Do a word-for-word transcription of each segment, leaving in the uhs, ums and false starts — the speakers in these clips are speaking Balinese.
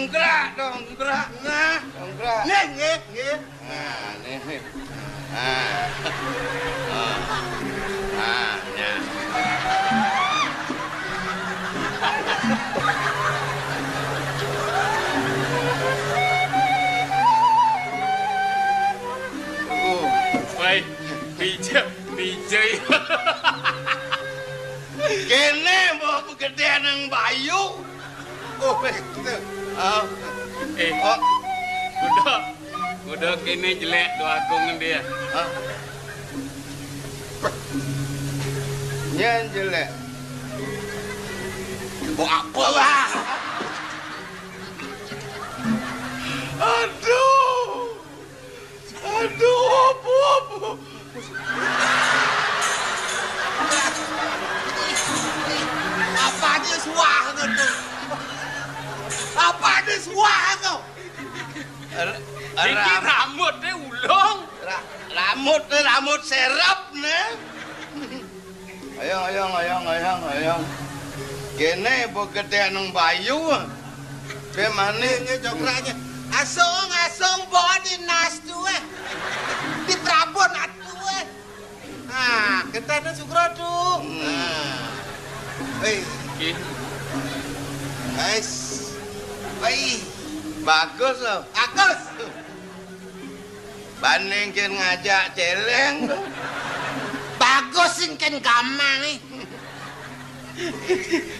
Dongkrak, dongkrak. Nah. Dongkrak. Nggih, nggih, nggih. Nah, nih. Nah. Nah. Nah, nah. Uh. Woi, pijak, pijak. Kéné mbok gedé nang Bayu. Oh, begitu. Oh. Eh. Oh. Udah. Udah kéné jelék Dwagung dia. Hah? Nyén jelék. Oh, apa? Wah. Aduh. Aduh, apa, apa? Apa aja suah ngono? Apa aja suah kok? Ra-, Iki ra-, rambutnya ulung. Ra-, rambut, rambut serep né. Ayo, ayo, ayo, ayo, ayo. Kéné mbok gedé nang Bayu. Bé mané. Nggih, nggih, jogranya. Asung, asung, bawa dinas tuh, eh. Di Prabon atuh, eh. Nah, kita ada Sugro tuh. Hmm. Nah. Hei. Oke. Guys. Hei. Bagus loh. Bagus. Banding kén ngajak céléng. Bagus sing kén gamang, eh.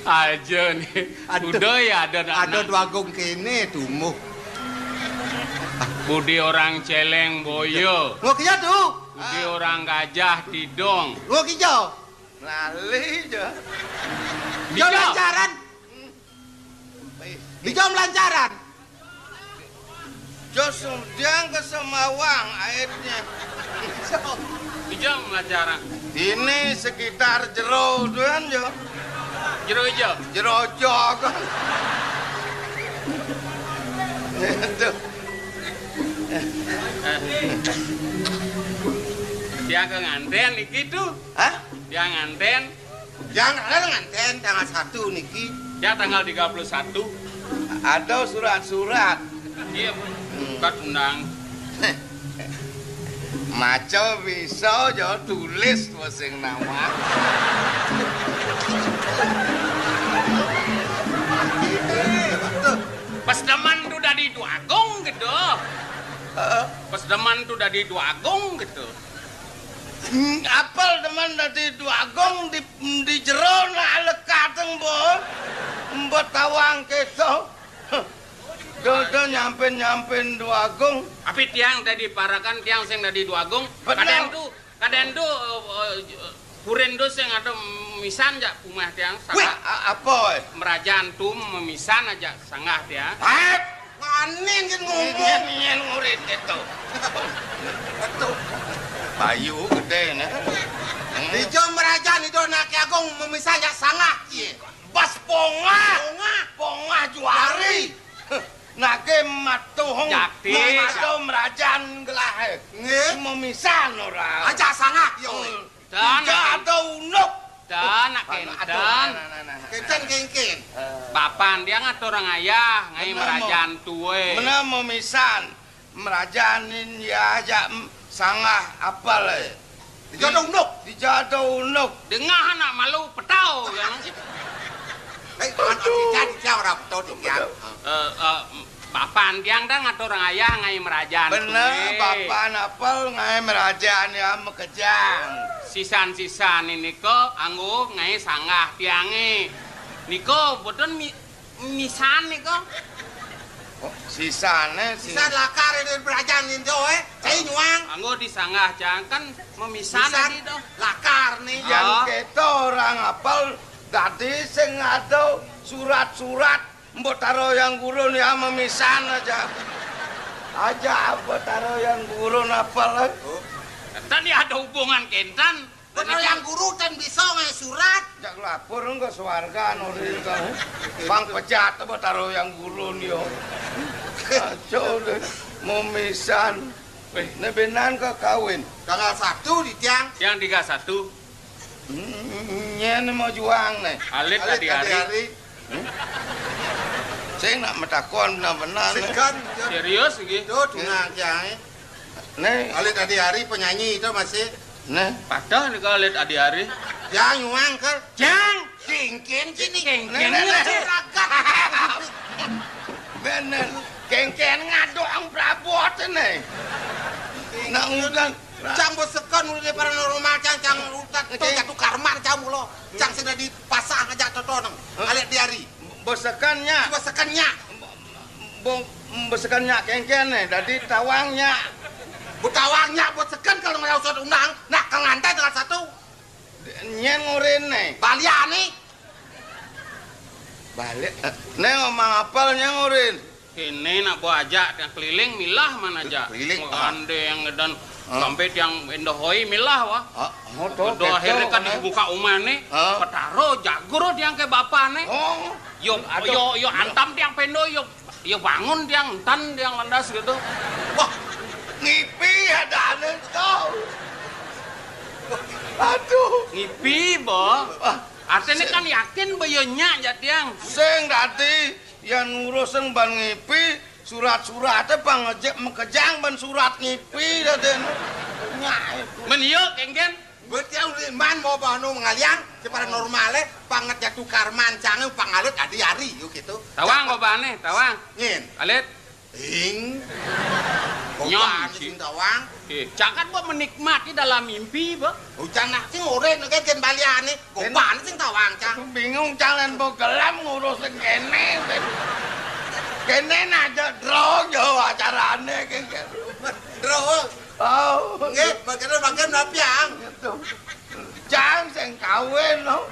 Aja nih. Aduh. Udah ya ada anak. Ada Dwagung kéné tumbuh. Budi orang céléng boyo. Gua kija tuh. Budi orang gajah tidong. Gua kija. Lali aja. Kija. Kija lancaran. Wih. Dijam lancaran. Jos diang ke Semawang airnya. Dijam lancaran. Ini sekitar jero tuan jo. Jero ijo. Jero jog. Itu. Eh. Dia ke nganten iki tuh. Hah? Dia nganten. Yang ada nganten tanggal satu niki. Ya, tanggal tiga puluh satu. Ada surat-surat. Iya, Bu. Hmm. Surat undang. Maca bisa aja tulis sing nama. Pas demen tuh dadi Dwagung gitu. Heeh. Pas demen tuh dadi Dwagung gitu. Hmm, apel demen dadi Dwagung di, di jero nak lekateng, Mbok. Mbok tawang keto. Dodo nyampin-nyampin Dwagung. Tapi tiang dadi parakan, tiang sing dadi Dwagung. Bener. Kadén tuh, kadén tuh, eh, eh, purin tuh sing ada misan jak umah tiang. Wih, sanggah. A-, apa, eh? Merajaan tuh memisan aja sanggah tiang. Hep! Maning kan ngomong. Ingin, ingin ngurit itu. Betul. Bayu gedé né. Hmm. Ijo merajaan itu anak agung memisahnya sanggah, iya. Bas pongah. Pongah. Pongah juari. Nake matuhung. Jakti. Matuh merajaan gelah. Nggih. Memisan ora. Aja sanggah, yo. Hmm. Tidak ada unuk. Aduh, aduh, kénten. Nah, nah, nah, nah. Kénten kéngkén. Eh. Bapan dia ngatur orang ayah, ngai bener, merajaan tué. Bener, memisan. Merajaanin ya aja, em, sanggah apel, eh. Dijado unuk. Dijado unuk. Dengah anak malu petau, ya. Eh, anak dijadi dia orang petau, dia. Bener. Eh, eh, Bapan tiang dah ngatur ayah ngai merajaan. Bener, kué. Bapan apel ngai merajaan ya makejang. Sisan-sisan ini ko anggo ngai sanggah tiangé. Niko boten mi-, misan niko. Oh, sisané si- Sisan lakar ini merajaan ini, eh. Cai nyuang. Anggo disanggah cang kan memisan. Misan tadi toh. Lakar nih. Yang oh. Kéto orang apel dadi sing ada surat-surat. Mbok taro yang gurun ya memisan aja. Aja mbok taro yang gurun apel. Tadi ada hubungan kénten. Mbok taro yang guru ten bisa ngai surat. Jak lapor engko swarga nori engko. Bang pecat mbok taro yang gurun yo. Aco deh memisan. Wéh. Né benan ke kawin. Tanggal satu di tiang. Tiang tiga satu. Hmm, nyén mau juang né. Alit tadi hari. Hmm? Sing nak matakon bener-bener. Sing kan, serius iki? Tuh, tunang kiai. Nih. Alit Adi Ari penyanyi itu masih. Nih. Patah nih kalau Alit Adi Ari. Ya nyuang ke. Jang. Kengken sini. Kengken. Nih, nih, nih. Bener. Kengken ngadok ang prabot nih. Nak ngundang. Cang besekan udah paranormal, cang, cang utak tuh jatuh karmar, cang mulo. Cang sudah dipasang aja totoneng. Alit Adi Ari. Besekannya. Besekannya. Bo-, besekannya kengken nih, dadi tawangnya. Bu tawangnya, besekan kalau nggak usah undang. Nah, kang lantai tanggal satu. Nyen ngurin nih. Balian nih. Balik. Eh, nih ngomong apel nyen ngurin. Ini nak bawa aja, yang keliling milah mana aja. Keliling, ah. Ande yang ngedan, ah, sampai tiang endohoi milah, wah. Ah, oh, tuh, akhirnya kan, eh, dibuka umah nih, ah, petaro jagur tiang ke bapak nih. Oh. Yo, aduh, yo, yo, antam tiang pendo, yo, yo bangun tiang entan, tiang landas gitu. Wah, ngipi ada aneh kau. Aduh. Ngipi, bo. Wah. Artinya kan yakin, bo, yo nyak, ya, tiang. Sing tadi, yang ngurusin ban ngipi, surat-suratnya pang ngejek makejang ban surat ngipi, tadi. Nyak, itu. Men, yo, kengken. Berarti ulih man mau bano ngaliang, si paranormal, eh, panget jatuh karman, cange, pangalut, adi ari, yuk gitu. Tawang, babane, tawang. Ngin. Alit. Ing. Nyom, bobane sing tawang. Eh, cangkat, bo, menikmati dalam mimpi, bo. Ucang nak sing oren, oke, gen baliane. Bobane sing tawang, cang. Bingung, cang, lan bo gelem ngurus sing kene. Kene aja drong, yo, acarane, kene. Drong. Oh. Nggih, mangkene, mangkene napi, Ang? Gitu. Cang sing kawin, no.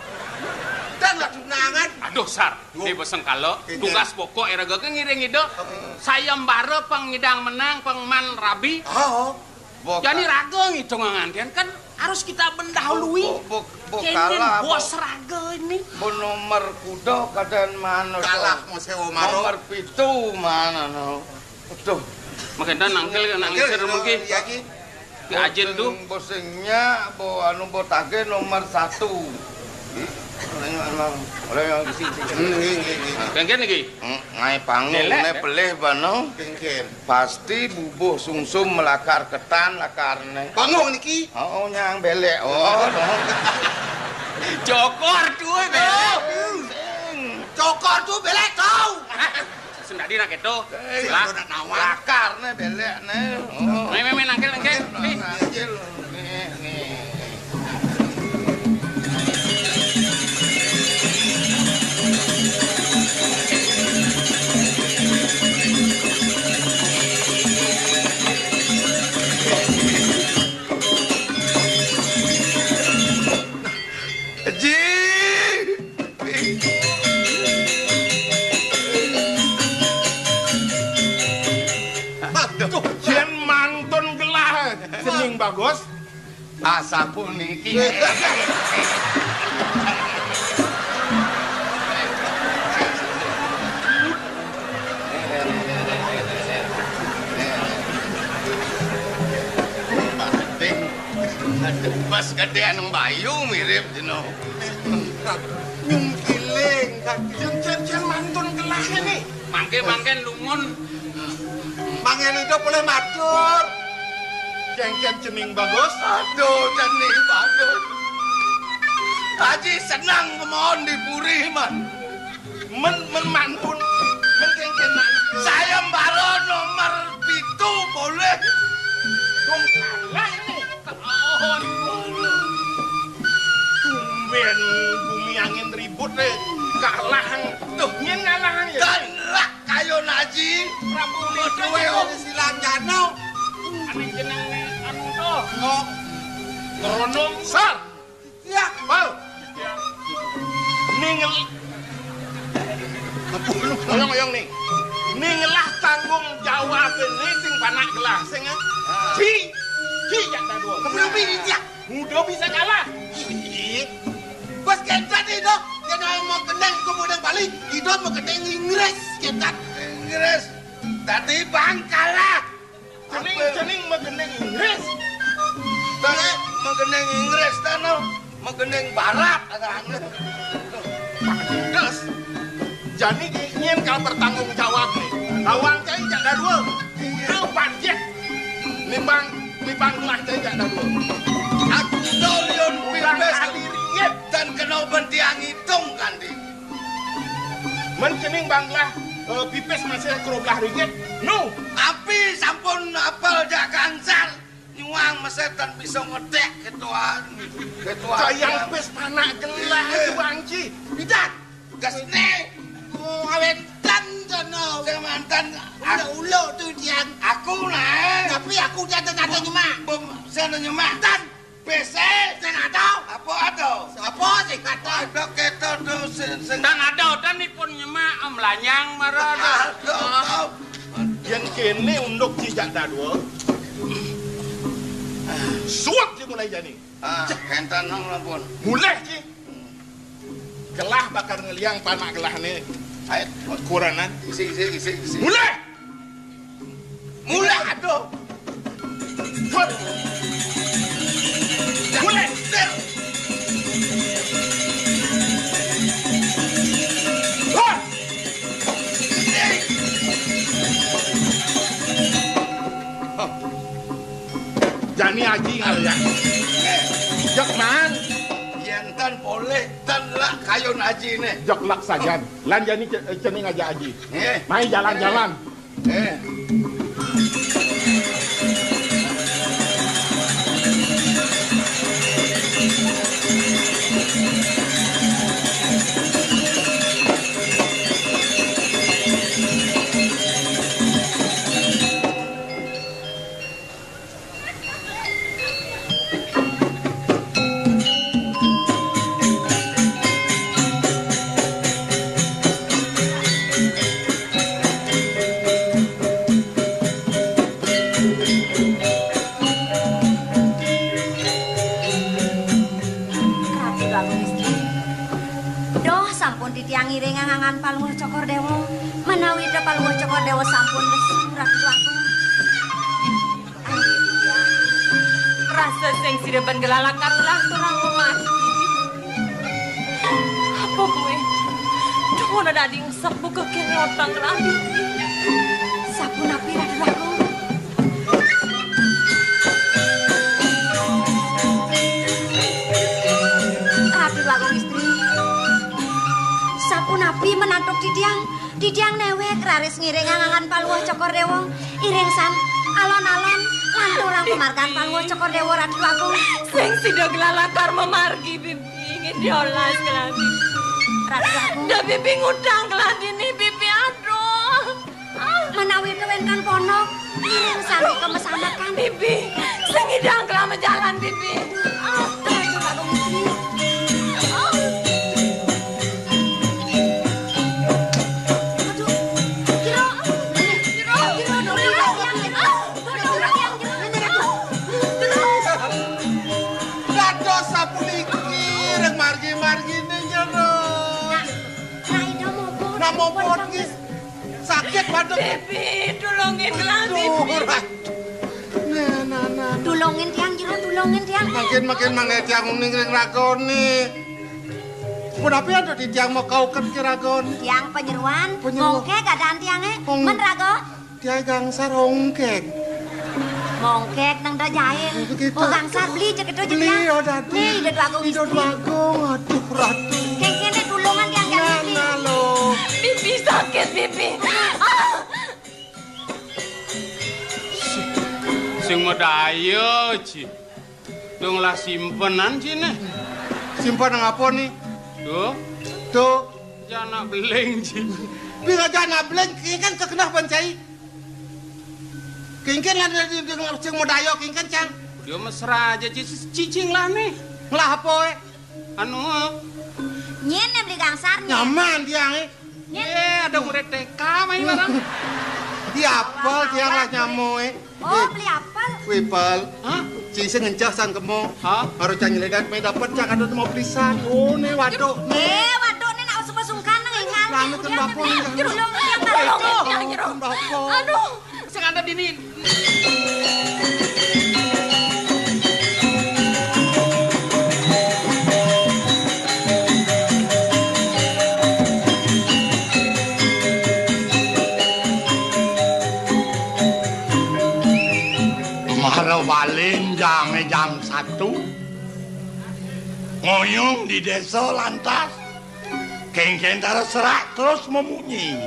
Dan lah tunangan. Aduh, Sar. Duh. Ini bosen kalau. Iya. Tugas pokok ya raga ke ngiring ide. Heeh. Sayembara pengidang menang, pengman rabi. Oh. Bo-, jani raga ngitung ngantian kan harus kita mendahului. Bo-, bo-, bo-, kenen kalah, bos bo-, raga ini. Bo nomor kuda kadang mana, kalah, so? Mau sewa maro. Nomor pitu mana, no? Aduh. Makanya nangkil, nangkil, nangkil, mungkin. Iya, Ki. Ki Ajin tuh. Bosing, bosingnya, bo anu, bo tage nomor satu. Ih, orang yang emang, orang yang di sini. Hmm, iya, iya, iya. Nah, kengken lagi. Hmm, ngai panggung, belek, ne ya? Pelih bano. Kengken. Pasti bubuh sungsum melakar ketan, lakarne. Panggung niki? Oh, nyang belek. Oh, dong. Cokor tuh, belek. Sing. Cokor tuh, belek, tau. Sendadi nak itu. Eh, lah. Nak nawar. Lakar ne, belek ne. Oh. Meh, meh, meh, nangkil, nangkil. Nih. Nangkil. Nih, nih. Ji. Aduh, yen mantun gelah cening bagus. Asapuniki. Pas gedhe nang Bayu mirip jeno. Nyungkiling, Kak. Yen, yen, yen mantun kelahne nih. Mangke, mangke lungun. Mangke itu boleh matur. Kengken cening bagus. Aduh, cening bagus. Haji senang kemon dipuri, man. Men, men mantun, men kengken mantun. Sayembara nomor pitu boleh. Dong kalah nih. Ketahuan. Tumben bumi angin ribut, eh. Kalah. Tuh, nyen ngalah, ya. Kalah kayo naji. Prabu Duwe Wisnu. Silanjana. Ane jeneng anu to. Oh. Ngeronong. Sar. Ya, Pal. Ning ngel-, oyong-oyong nih. Ning ngelah tanggung jawab ini sing panak gelah sing, eh. Ah. Ci, ci jak dadua. Kemudian ini dia. Muda bisa kalah. Ih. Bos ketat itu. Dia mau gendeng kemudian balik. Itu mau gendeng Inggris ketat. Inggris. Tadi bang kalah. Cening, apa? Cening magending Inggris. Tah, magending Inggris, tah, no. Magending Barat, ada anu. Pedes. Jani nyen Yang bertanggung jawab nih. Bawang cai jak dadua. Udah banjir. Nibang, nibang gelah cai jak dadua. Aku dolion pipis ahli ringgit dan kena bentiang hitung kanti. Men cening bang gelah, eh, pipis masih kero belah ringgit. Nu, api sampun apel jak Gangsar. Nyuang mesetan bisa ngedek ketuaan. Ketuaan. Kayang pis panak gelah itu, Bang Ci. Bidan. Gas ne. Oh, awentan sana. Semantan. Ulo-ulo tu tiang. Aku nah. Tapi aku tiang tengah nyemak. Bom, sana nyemak. Tan. P C. Sing ada. Apa ada? Apa sing ada? Ada kita tu sing, sing. Tang ada, tan ipun nyemak, melanyang marah ada. Ada. Yang kene unduk cicak dadua. Suap dia mulai jani. Ah, hentan nang lampun. Mulai ci. Gelah bakal ngeliang panak gelah ni. Ait. Kuranan. Isi, isi, isi, isi. Mulai. Mulai. Aduh. Hot. Mulai. Hot. Jani aji ngalian. Jak man. Yen tan poleh, tan lak kayun aji ne. Jak lak sajan. Lan jani ce-, cening aja aji. Eh. Mai jalan-jalan. Eh. Ratu Agung Istri. Doh, sampun titiang ngiring angangan Palungguh Cokor Dewa. Menawi ta Palungguh Cokor Dewa sampun lesu, Ratu Agung. Ayo, titiang. Rasa sing sida ban gelalakar lanturang pemargi. Apa kuwi? Duh, ana dadi ngesep buka kene otang kelambi. Sapunapi, Ratu Agung? Ratu Agung Istri. Sapunapi menantuk titiang? Titiang newek raris ngiring angangan Palungguh Cokor Dewa. Iring san alon-alon lanturang pemargan Palungguh Cokor Dewa, Ratu Agung. Sing sida gelalakar memargi, Bibi. Ingin diolas keladi. Ratu Agung. Dah Bibi ngutang keladi ni, Bibi. Aduh. Ah. Menawi itu wenten ponok, iring sami kemesanakan. Bibi, sing idang kelama jalan, Bibi. Ah. Ratu Agung Istri. Ah. Aduh. Jero. Jero. Jero. Jero. Jero. Dados sapuniki ring margi-margine jero. Nah, Ida mopot. Nah, mopot nggih. Sakit, waduh. Bibi, tulungin gelah, Bibi. Aduh, Ratu. Nah, nah, nah, nah. Tulungin tiang jero, tulungin tiang. Makin, makin mangke tiang uning ring ragane. Punapi antuk titiang makauket ki ragane? Tiang panyeroan, panyeroan. Mongke keadaan tiange. Mong- Men raga? Tiai Gangsar ongkeng. Mongkek nang da jail. Begitu. Oh, Gangsar beli cek itu. Beli, ya, Datu. Nih, Ida Dwagung Ida Istri. Dwagung, aduh, Ratu. Kengkene tulungan tiang. Nah, jalan iki. Nah, lo. Bibi sakit, Bibi. Ah. Sing, sing madaya, Ji. Dong lah simpenan, Ji, nih. Simpen nang apa, nih? Tuh. Tuh. Jana beling, Ji. Bila jana beling, ini kan kekenah bancai. Kengken lan sing madaya kengken, Cang. Dia mesra aja, Ci-, cicing lah nih. Ngelah apa, eh? Anu. Nyen beli Gangsar, nyen. Nyaman tiang, eh. Nyen. Eh, ada murid T K main bareng. Di apel tiang lah nyamo, eh. Oh, beli apel. Wih, Pal. Hah? Ci sing ngencah sang kemo. Hah? Baru cang nyeledat, main dapet cang ada mau belisan. Oh, nih waduk. Eh, waduk nih nak suka sungkan nang ingal. Lama nih, ke udah bapor nih. Nih. Julung nih, yang baru. Aduh, yang jeruk. Aduh. Sing ada dini. Jamé jam satu, ngoyong di désa lantas, kéngkén terus serak terus memunyi.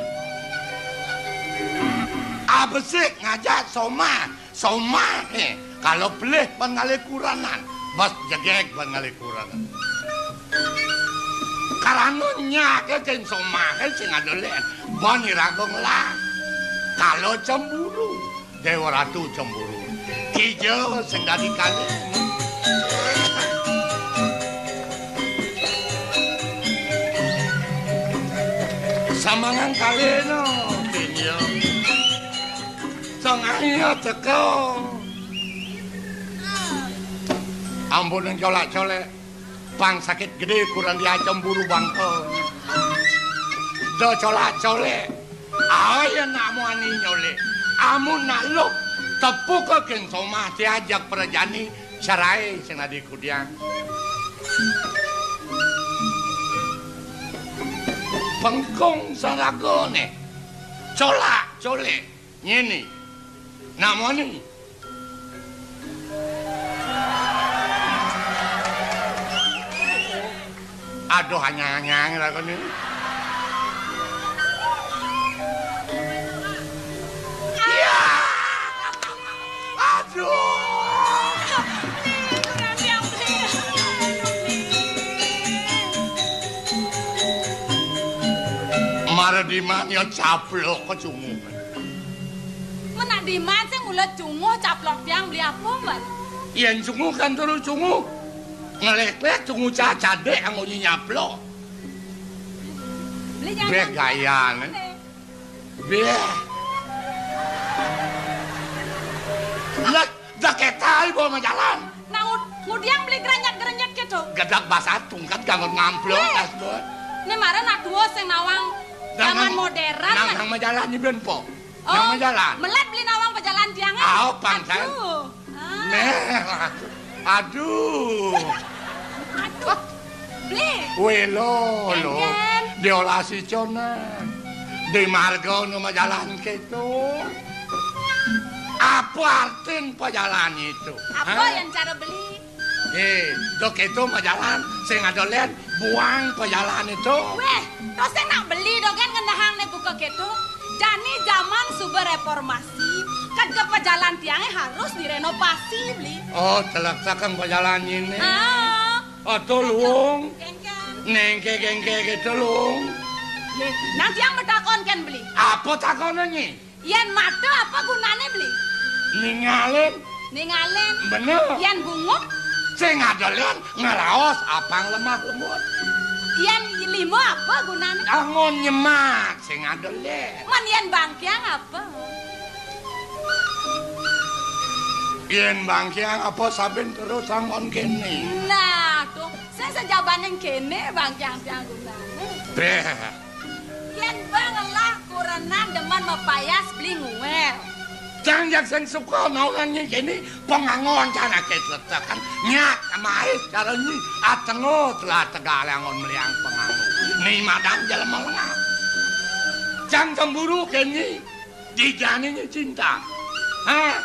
Abesik ngajak somah, somah, eh, kalau pelih ban ngalih kurenan, bas jegég ban ngalih kurenan. Karana nyaké kén somahé sing ada lén, ban iraga ngelah. Kala cemburu, Déwa Ratu cemburu. Kija sing dadi kalih. Samangan kalih no, kija. Sangaya teka. Ampun colak-colek. Pang sakit gedé kurang diacem buru bangka. Da colak-colek. Aé nak muani nyolek. Amun nak luh, tepuka kén somah diajak prajani cerai sing dadi kudiang. Pengkung saragané. Colak-colek. Ngéné. Nak muani. Aduh, anyang-anyang lakoné. Iya. Aduh. Mara diman ya caplok kecungu. Men nak diman sing mula cunguh caplok tiang beli apa, Mbak? Yén cunguh kan terus cunguh. Ngelék-lék cunguh ca-, cadék anggo nyaplok. Beli jangan. Béh gayané. Béh. Lah, da kétai bawa majalan. Nah, ngud-, ngudiang beli gerenyet-gerenyet gitu. Gedeg basah tungkat ganggon ngamplok, Wéh. Asbon. Né mara nak tua sing nawang zaman modern. Nang, nang majalan ni ben po. Oh, nang majalan. Melet beli nawang pajalan tiang, eh? Aopan, kan? Aduh. Ah. Méh, aduh. Aduh. Beli. Wélo, lo. Kéngkén. Diolasi conan. Di marga nu majalan kéto. Apa artin pajalan itu? Apa Hah? Yang cara beli? Eh, dok itu majalan, sing ada lén, buang pajalan itu. Wéh, to sing nak beli dogén ngendahang né buka kéto. Jani zaman suba reformasi, kadga pajalan tiangé harus direnovasi, beli. Oh, telak sakang pajalan ini. Ah. Atau luung. Kéngkén. Néngké-kéngké gitu, luung. Yé, nang tiang matakon kén beli. Apa takonné, Nyi? Yén mata apa gunané, beli? Ningalin. Ningalin. Bener. Yén bunguk? Sing ada lén ngraos apang lemah lembut. Yén lima apa gunané? Anggon nyemak, sing ada lén. Men yén bangkiang apa? Yén bangkiang apa saben terus anggon kéné. Nah, tuh, sing sajabaning kéné bangkiang tiang gunané. Béh. Yén ba ngelah kurenan demen mapayas beli nguél. Cang jak sing suka naunannya kini pengangon cang aké tletekan nyak maé cara nyi atengo telah tegal anggon meliang pengangon. Ni madam jelema lengah. Cang cemburu kini dijani nyi cinta. Hah?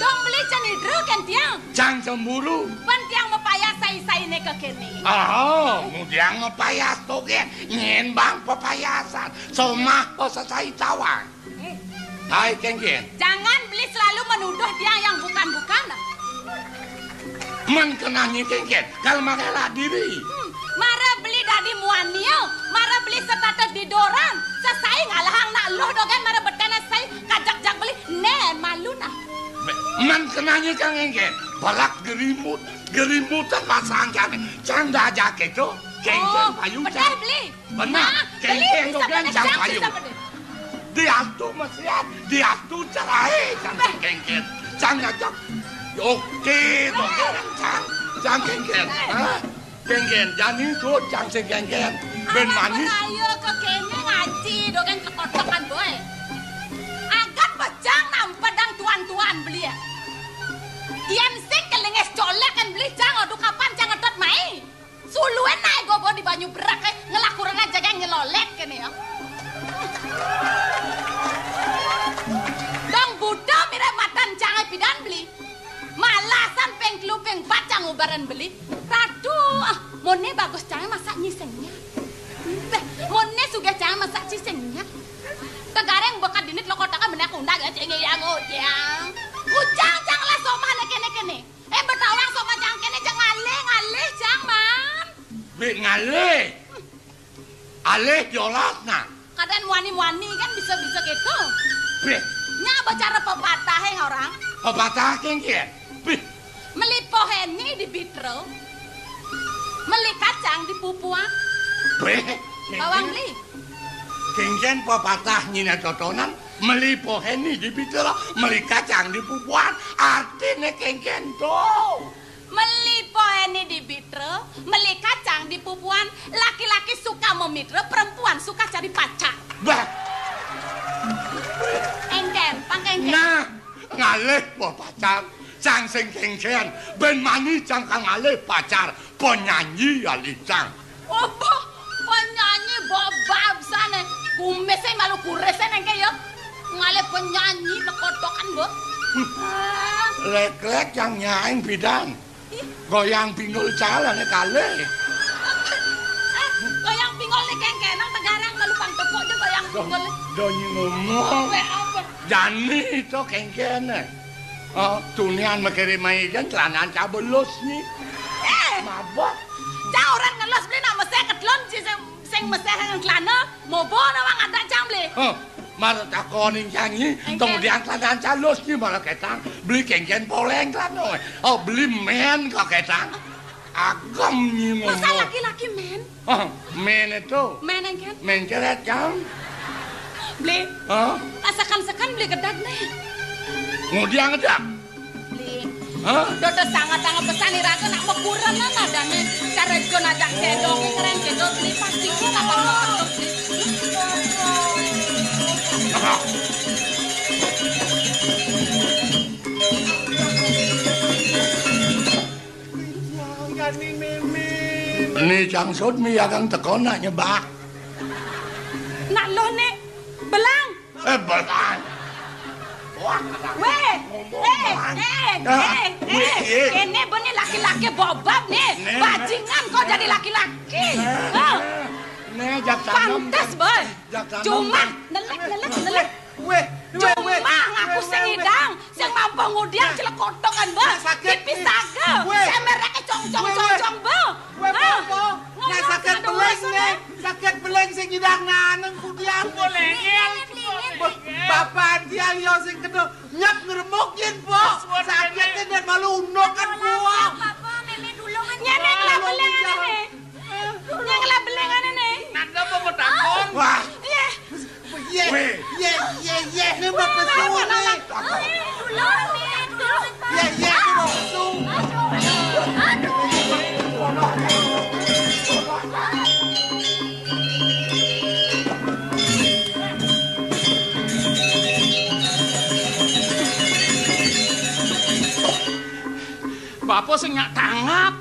Dong beli cenidra kén tiang. Cang cemburu. Pan tiang mapayas sai-sainé ka kéné. Ah, ngudiang mapayas togén. Nyén bang papayasan. Somah pa sesai tawang. Eh. Hai, kéngkén. Jangan beli selalu menuduh tiang yang bukan-bukan. Men kenanya kéngkén. Kal magelak diri. Hmm, mara beli dadi muania, mara beli setata didoran, sesai ngalahang nak luh dogén mara betena sai kajak-jak beli, né malu nah. Man kenanya cang engkén, barak gerimut, gerimutan masang cang, cang dajak itu, kéngkén payu cang. Beli. Benar, nah, kéngkén beli, dogén cang payu. Diastu mesiat, diastu cerai, cang kéngkén. Cang ngajak, oké, dogén cang, cang kéngkén. Hah? Kéngkén, jani tuh cang sing kéngkén. Bén manis. Ayo ke kéné ngaji, dogén kekotokan boy. Agat pecang nampa dang tuan-tuan beli ya. Yén sing kelingis colek kan beli cang, aduh kapan cang ngetot mai. Suluin naé gogo di banyu berak, eh, ngelakuran aja kayak ngelolek kéné ya. Dong buta mirip matan cang pidan beli. Mala Karen beli. Ratu, ah, mone bagus cang masak nyi sing nyat. Beh, mone sugih cang masak nyi sing nyat. Tegareng bekat dinit lo kotake meneh kundak ya cing yang ujang. Ujang cang lah somah ne kene-kene. Eh, betawang somah cang kene cang ngalih, ngalih cang, Man. Bik ngalih. Alih diolas nah. Kadang muani-muani kan bisa-bisa gitu. Bih. Nya apa cara pepatah yang orang? Pepatah kengkian. Bih. Meli poheni di bitro. Meli kacang di pupuan. Bih. Bawang beli. Kengkian pepatah nyina totonan. Meli poheni di bitro. Meli kacang di pupuan. Artinya kengkian tuh. Meli poheni di bitra, meli kacang di pupuan, laki-laki suka memitra, perempuan suka cari pacar. Bah. Engken, pang engken. Nah, ngalih po pacar, cang sing kengken, ben mani cang kang ngalih pacar, penyanyi ya licang. Apa? Penyanyi bobab sane. Kumise malu kurise nengke ya. Ngalih penyanyi lekotokan, Bu. Ah. Lek-lek yang nyaing bidang. Ih. Goyang pinggul calane kalih. Eh, goyang pinggul ni kengkenang tegarang malu pang tepuk je goyang pinggul. Donyi ngomong. Apa, apa? Jani to kengkene. Oh, tunian makere mai jan celana cabelus ni. Eh. Mabok. Cah orang ngelus beli nak meseh kedlon si sing, sing meseh nang celana, mobo nawang ada cang beli. Huh, mar takoni nyanyi, engken. Tong diang celana calus ni malah ketang. Beli kengken poleng celana. Oh, beli men kok ketang. Agem ni ngomong. Masa laki-laki men? Oh, men itu. Men engken? Men ceret cang. Beli. Hah? Rasakan sekan beli gedag nih. Ngudiang gedag. Beli. Hah? Dodo sangat-sangat pesan iraga nak mekurenan adane. Cara jon ajak cedok, keren cedok beli pasti ku kapan mau beli. Ini cang sud mi agang teko nak nyebak. Nak loh nek belang. Eh, belang. Wah, weh, ngomong eh, belang. Eh, ah, eh, weh, eh, iya. Kene bene laki-laki bobab nih. Nih, nih. Bajingan kok jadi laki-laki. Nih, nih. Hah? Nih, jak tanam. Pantes, Boy. Jak tanam. Cuma nelik, nelik, nelik. Weh, weh, weh, cuma ngaku sing idang, sing mampu ngudiang celekotokan, Boy. Nah, sakit. Tipis saga. Weh. Semerake cong, cong, weh, cong, weh, cong, Boy. Weh, hah? Bobo. Nah, ngomong sakit sing ada beling, urusan, nih. Eh. Sakit beling sing idang naneng kudiang. Boleh, ya. Bapak dia yo sing kedua nyap ngeremuk yen, Po. Sakit dan malu undukan, Po. Apa, Meme dulu kan. Nyene kena beling ane ne. Nyene kena beling ane ne. Nanda apa mau takon? Wah. Iya. Iya, iya, iya, iya. Ini mau pesu, nih. Dulu, Meme, dulu. Iya, iya, ini mau pesu. Aduh. Aduh. Bapak sing nyak tanggap.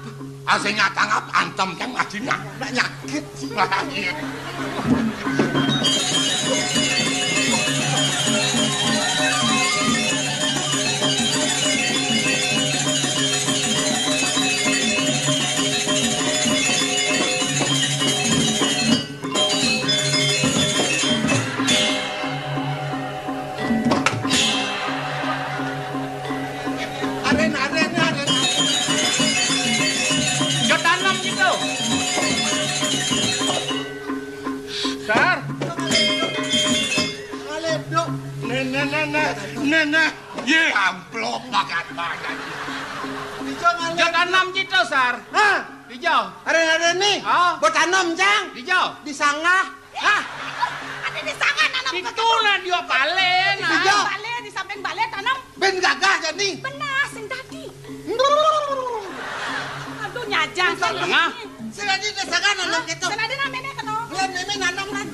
Ah, sing nyak tanggap, antem kang ajine. Nak nyakit. Wah, iya. Aren, aren, aren, aren. Yo tanam gitu. Sar. Ngaledok. Nih, nih, nih, nih. Nih, nih. Ye, amplop makan banyak. Dijo ngaledok. Yo tanam gitu, Sar. Hah? Dijo. Aren, aren nih. Ah. Buat tanam, Cang. Dijo. Disanggah. Hah? Ada di sana nanam. Itu nah dia bale, nah. Iya. Bale, di samping bale tanam. Ben gagah jadi. Benar, sing tadi. Aduh, nyajang. Tengah. Sing tadi di sana nanam gitu. Sing tadi namanya kena. Bulan ini nanam kan.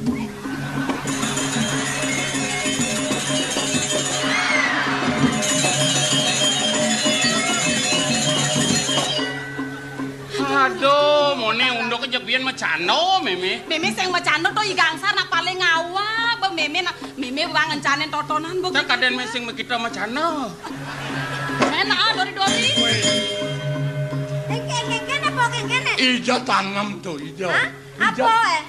Aduh, mone unduk aja biyen macano, Meme. Meme sing macano to I Gangsar nak paling awak, be Meme nak, Meme wang ngencane totonan be. Cak kaden me sing mekita macano. Enak ah, dori-dori. Kéngkén apa kéngkén? Ija tanem to, ija. Hah? Ija. Apa, eh?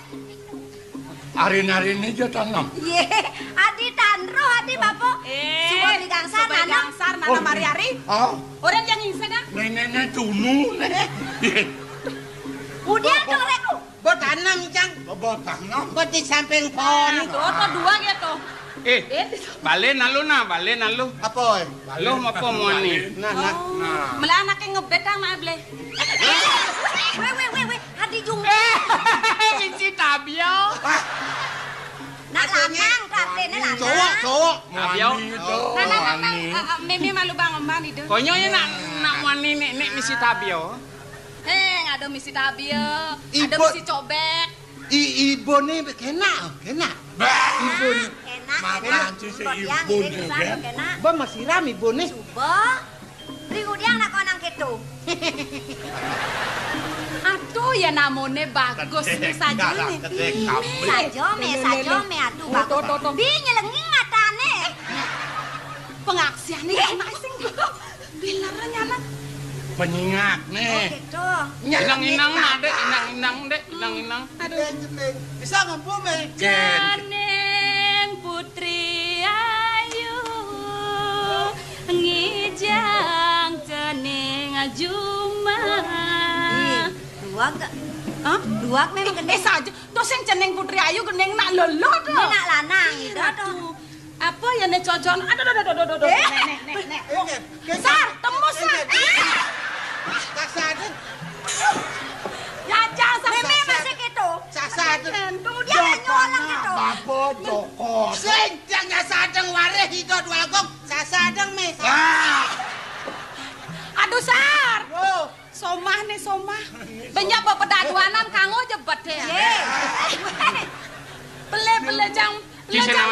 Arin-arin ija tanem. Yé, adi tanruh, adi, Bapak. Eh, suba beli gangsar, suba nanem. Gangsar, nanem. Oh. Ari-ari. Ah. Orang yang ngisa dah. Nenek, nenek, tunu, nenek. Udah tuh, Rek. Bo tanem, Cang. Bo tanem. Bo di samping pohon. Nah, tuh, tuh dua gitu. Eh, eh, balen alu nah, balen alu. Apa, eh? Lo apa muani? Nah, nah. Oh. Nah. Mula anaknya ngebet kan, Mak, ble. Weh, weh, weh, weh. Hadi jung. Eh, misi tabio. Nak lanang, katanya lanang. Cowok, cowok. Tabio. Muani to. Nah, nah, nah, nah. Muani. Eh, eh, Mimi malu bang emban itu. Konyolnya nak, nak muani nek, nek misi tabio. Eh, ada misi tabio, ada misi cobek. I, ibu ni kena, kena. Bah! Ibu ni. Kena, makan kena. Cuci ibu ni, kan? Kena. Ba masih ram ibu ni. Coba. Beli udiang nak konang gitu. Aduh, ya namone bagus ni saja ni. Saja me, saja me, aduh, bagus. Bi nyelenging matane. Pengaksian ni kena sing. Bilarnya anak. Penyingak nih. Oh, gitu. Inang-inang nah, Dek, inang-inang, Dek, inang-inang. Aduh. Bisa ngempu, Mei? Janing Putri Ayu ngijang cening Juma. Ih, duak gak? Hah? Duak memang gede. Eh, saja. Tuh sing cening Putri Ayu gening nak lelo tuh. Ini nak lanang gitu tuh. Aduh. Apa ya ne cocon? Aduh, aduh, aduh, aduh, aduh. Eh. Nek, nek, nek, nek. Sar, tembus, Sar. Nek. Kasar. Ya, jangan sampai. Meme masih gitu. Sasar. Tunggu dia nggak nyolong gitu. Bapak Joko. Sing, dia nggak sadeng wareh itu dua gong. Sasar deng, Mes. Ah. Aduh, Sar. Oh. Somah nih, somah. Banyak bapak daduanan, kanggo jebet ya. Ye. Bele, bele, jang. Bele, jang.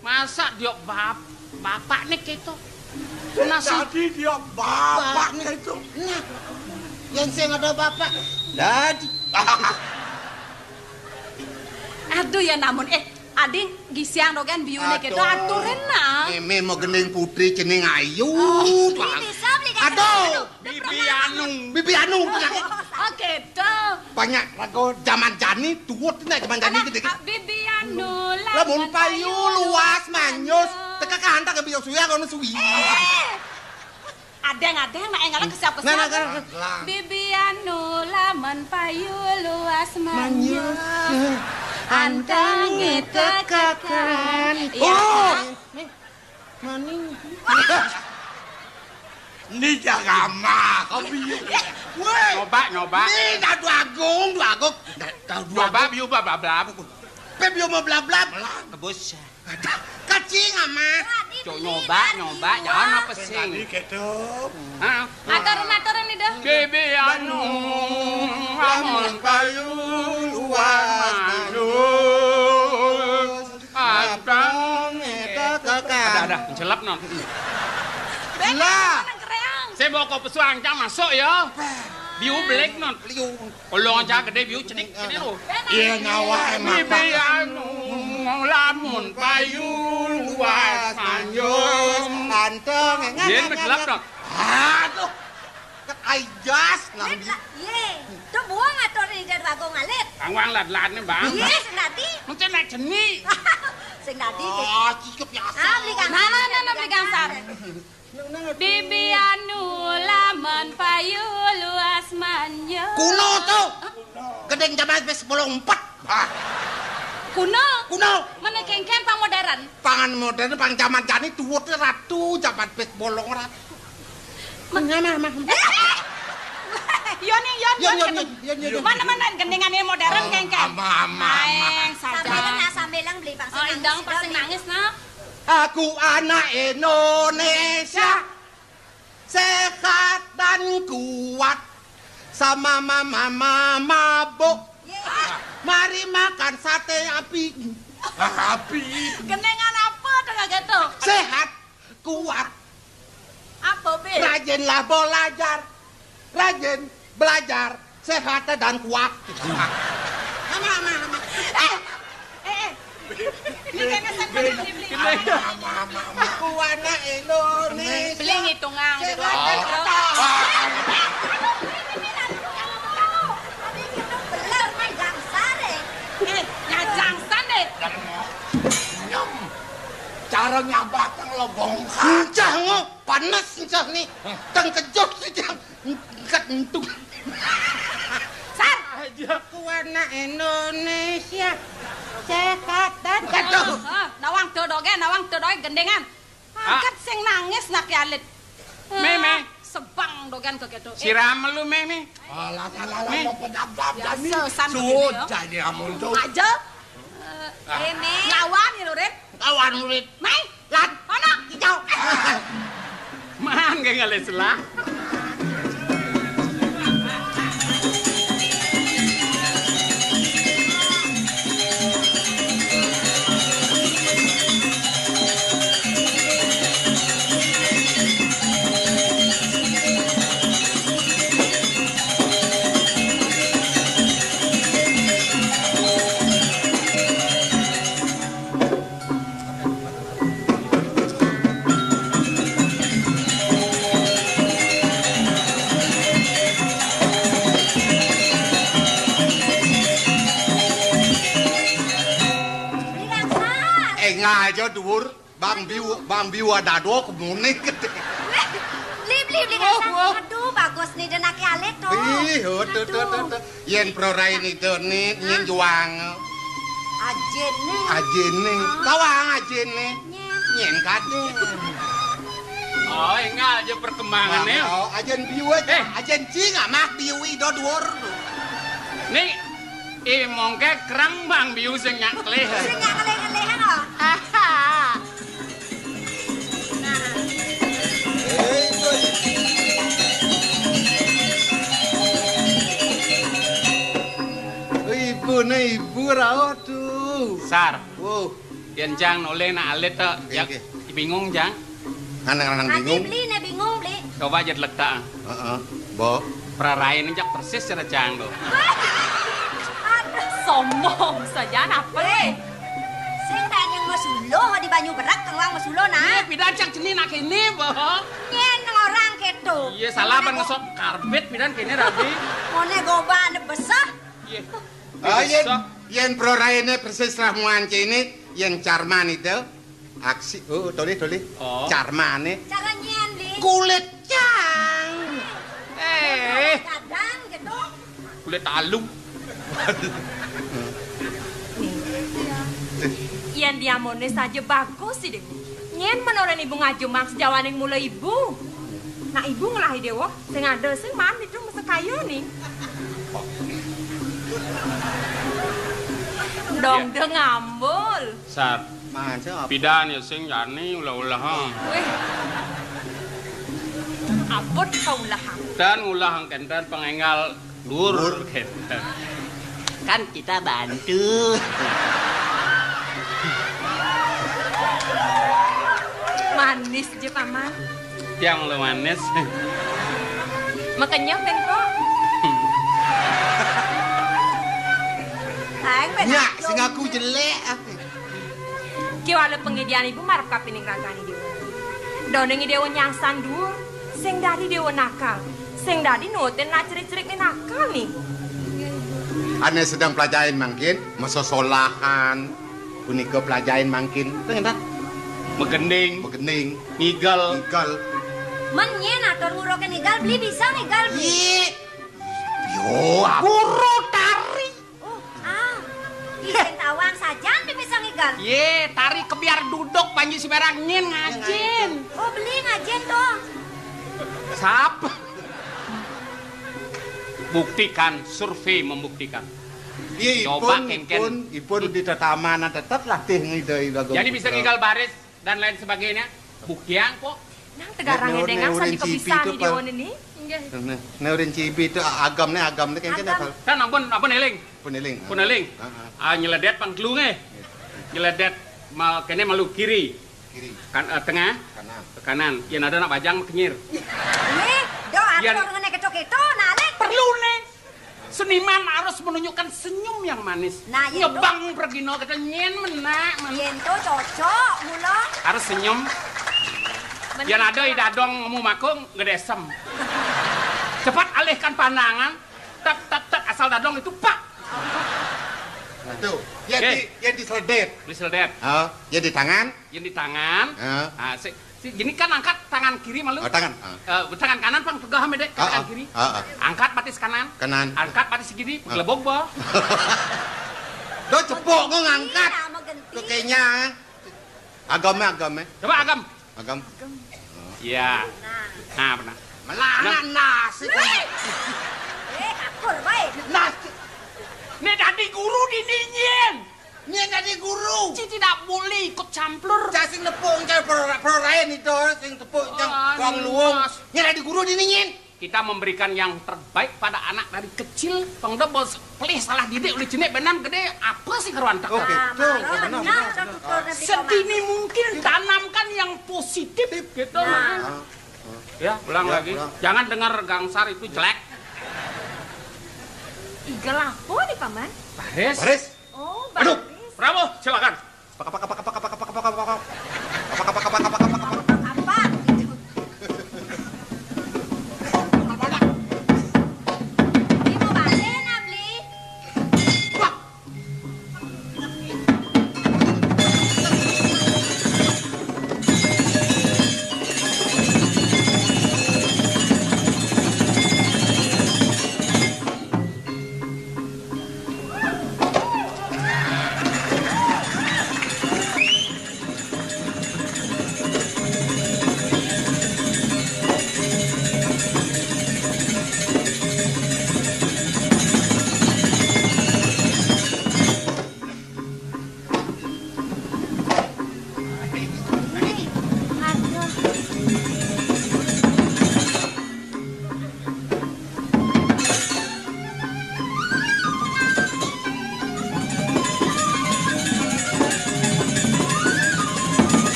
Masa dia bap-, bapak nih gitu. Nasi. Tadi dia bapak nih gitu. Nah, yang saya nggak ada bapak. Dadi. Aduh ya namun, eh, ading gisiang dogen biune gitu. Aduh. Aturin nah. Meme mau gending putri cening ayu. Oh, tuh. Ini bisa beli kaca. Aduh. Aduh. Bibi Anu. Bibi Anu, penyakit. Oke, tuh. Banyak lagu zaman jani, tuut nih zaman jani. Anak, gitu, gitu. Ah, Bibi Anu, lamun payu luas manyus, teka kahanta ke biok suya kono suwi. Eh. Adeng-adeng, nak enggak ke siapa-siapa. Nah, nah, nah, nah. Bibi Anu, lamun payu luas manyus. Manyus. Anteng itu kakan. Iya. Oh. Maning. Ini jagama, kopi. Woi. Nyoba, nyoba. Ini dah dua agung, dua agung. Dah, dah dua agung. Nyoba, biu blablab. Pe biu mau blablab. Kebus. Kacing amat. Cok nyoba, nyoba. Jangan apa sing. Tadi gitu. Hah? Aturan-aturan nih dah. Bibi Anu, lamun payu luas manyus. Abang. Ada, ada, mencelap non. Lah. Saya bawa kau pesuang, cang masuk ya. Biu belek non. Liu. Kolong aja gede biu cening, cening lo. Iya, nyawa emang. Bibi Anu, lamun payu luas manyus. Anteng. Yen mencelap non. Aduh. Ket ajas nang. Ye, tuh buang atur nih dari bagong alit. Angwang lad-lad nih, Bang. Ye, sing dadi. Mesti naik jeni. Sing dadi. Oh, cicip ya. Ah, beli gangsar. Nah, nah, nah, nah, beli gangsar. Bibi Anu lamun payu luas manyun. Kuno tuh. Gedeng zaman wis sepuluh empat. Ah. Kuno. Kuno. Mana kengken pang modern. Pangan modern, pang zaman jani tuwut ratu, zaman wis bolong ratu. Mana, mana, mana gendingan yang modern kengken. Ama, ama, ama. Sambilan, sambilan beli pangsit. Oh, indang pasti nangis, nak. Aku anak Indonesia, sehat dan kuat, sama mama mabuk. Mari makan sate api. Api. Gendingan apa tuh gitu? Sehat, kuat. Apa, Be? Rajinlah belajar. Rajin belajar, sehat dan kuat. Ama, ama, ama. Eh, eh, eh. Ini kayaknya saya Kuana Indonesia. Beli ngitungang di ruang. Bener, Mang Gangsar, eh. Eh, nyajang san, deh. Nyem. Cara nyabatang lo bongkar. Encah, ngo, panas encah nih. Tengkejut sih, Jang. Engkat entuk. Sar. Aja. Kuana Indonesia. Sehat dan aduh. Hah, nawang teu dogén, nawang teu dogén gendengan. Angkat sing nangis nak alit. Mé, mé. Sebang dogén kekéto. Siram lu, mé, mé. Alah, alah, alah, mé. Lo pedap-dap. Biasa, san sudah ini amun tuh. Aja. Eh, mé. Lawan ya, Lurit. Lawan, Lurit. Mai. Lan, ono, hijau. Man, kayak ngalih selah. Énggal aja, Dur. Bang Biu, Bang Biu ada dua kemunik. Beli, beli, beli, Kang. Aduh, bagus nih, dan aki alit tuh. Ih, tuh, tuh, tuh, tuh. Yén prorain itu nih, nyén juang. Ajéné. Ajéné. Tawang ajéné. Nyén. Nyén kadén. Oh, énggal aja perkembangannya. Oh, ajén Biu aja. Eh. Ajén cing amak Biu ido duur. Nih, Ih, mongké kereng Bang Biu sing nyak kelih. Sing nyak kelih-kelihan, oh. Aha. Nah. Ibu né ibu rauh tuh. Sar. Wow. Yén Jang nolih nak alit to, oké, ya, oké. Bingung, Jang. Nganang-nganang bingung. Beli né bingung, beli. Coba aja delek ta. Heeh. Bo. Prarain jak persis cara Jang to. Aduh, sombong saja apa, eh? Sing tanya masulo di banyu berak, keluang masulo, nah. Iya, pidan cak jenih nak kéné, Bo. Nyén orang kéto. Iya, salah ban ngesot karbit pidan kéné rabi. Moné goba ane besah. Iya. Ah, yén, yén prorainé persis ramuan cini, yén carman itu, aksi, oh, tolih, tolih. Oh. Carmané. Cara nyén, Li? Kulit cang. Eh. Kadang gitu. Kulit talu. Yén diamoné saja bagus sih, Déwa. Nyén menoren ibu ngajumang sejawaning mula ibu. Nah, ibu ngelahi Déwa. Sing ada sing man itu mesti kayu nih. Dong de ngambul. Sar. Man, siapa? Pidan ya sing jani ulah-ulah, ha. Wih. Abot kaulahan. Dan ulah kénten pangénggal dur. Dur. Kénten. Kan kita bantu. Manis je, Paman. Yang lu manis. Makanya kan kok. Aing ben. Nyak, sing aku jelek apa? Ki wala pengidian ibu marep kapining ragane Déwa. Done Déwa nyangsan dur. Sing dadi Déwa nakal. Sing dadi nutin nak cerik-cerik ni nakal nih. Ane sedang pelajain mangkin, mesosolahan. Punika pelajain mangkin. Teng, Ndak? Megending. Megending. Ngigel. Ngigel. Men nyén atur nguruke ngigel, beli bisa ngigel, beli. Yé. Yo, guru tari. Oh, ah. Ijen tawang sajan beli bisa ngigel. Yé, tari kebiar duduk panji sembarang nyén ngajin. Oh, beli ngajin tuh. Sap. Buktikan, survei membuktikan. Iya, coba ipun, kéngkén. Ipun, ipun di tetamanan tetep latih ngidoi bagong. Jadi bisa putra. Ngigel baris dan lain sebagainya. Buktian kok. Nang tegarang. Né, né, dengan né, saja urin cibi kebisan itu, di Pak. Déwa ini. Nggih. Né, né, urin cibi itu a-, agam né, agam né kéngkén. Agam. Apa? Kan ampun, ampun éling. Pun éling. Pun éling. Heeh. Ah, nyeledet pang telu nggih. Nyeledet ma-, kéné malu kiri. Kiri. Kan, eh, tengah. Kanan. Ke kanan. Yén ada nak bajang kenyir. Nih, do atur ngene keto-keto, nah, Lek. Perlu né. Seniman harus menunjukkan senyum yang manis. Nah, iya, nyebang pergino kita nyen menak, men- Yen to cocok, mula. Harus senyum. Bener. Yan ada i dadong nemu makung, gedesem. Cepat alihkan pandangan. Tak, tak, tak, asal dadong itu, pak. Tuh, yang Oke. di, yang diseledet. Diseledet. Oh, yang di tangan. Yang di tangan. Ah. Ah, si, si, gini kan angkat tangan kiri malu. Oh, tangan. Ah. Eh, tangan kanan pang pegang sama dek, Ah, tangan ah. kiri. Ah, ah. Angkat batis kanan. Kanan. Angkat batis kiri, Ah. gelebok ba. Do cepok kau ngangkat. Iya, mau ganti. Kekenya. Agama, agama. Coba agam. Agam. Iya. Nah. Nah, benar. Melana Nah. nasi. Eh, akur baik. Nasi. Nek dadi guru dini nyen. Nyen dadi guru. Ci tidak boleh ikut campur. Cak sing nepuk, cak pro-, pro-, rain itu, sing tepuk, cak Aduh, bang luwung. Mas. Nyen dadi guru dini nyen. Kita memberikan yang terbaik pada anak dari kecil. Pang da bos pelih salah didik oleh jenik benar gede apa sih karuan tak? Oke, Nah, tuh, malah benar, benar, benar, benar. Sedini mungkin tanamkan yang positif gitu, Nah. Mas. Ah. Ya, ulang Ya, lagi. ulang. Jangan dengar gangsar itu jelek. Igal apa nih, Paman? Baris. Baris. Oh, Aduh, baris. Prabu, silakan. Apa? Gitu. Ini mau balik, Abli?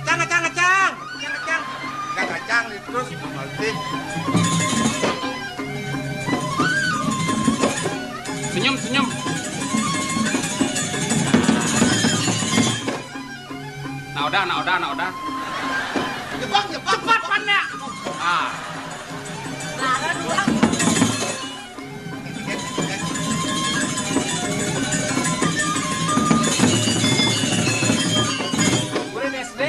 Cang, cang, cang. Cang, cang. Cang, cang, terus. Senyum, senyum. Nah, udah, nah, udah, nah, udah. Jebak, jebak. Cepat, Pan, ya. Ah. Lara dua. Murid S D.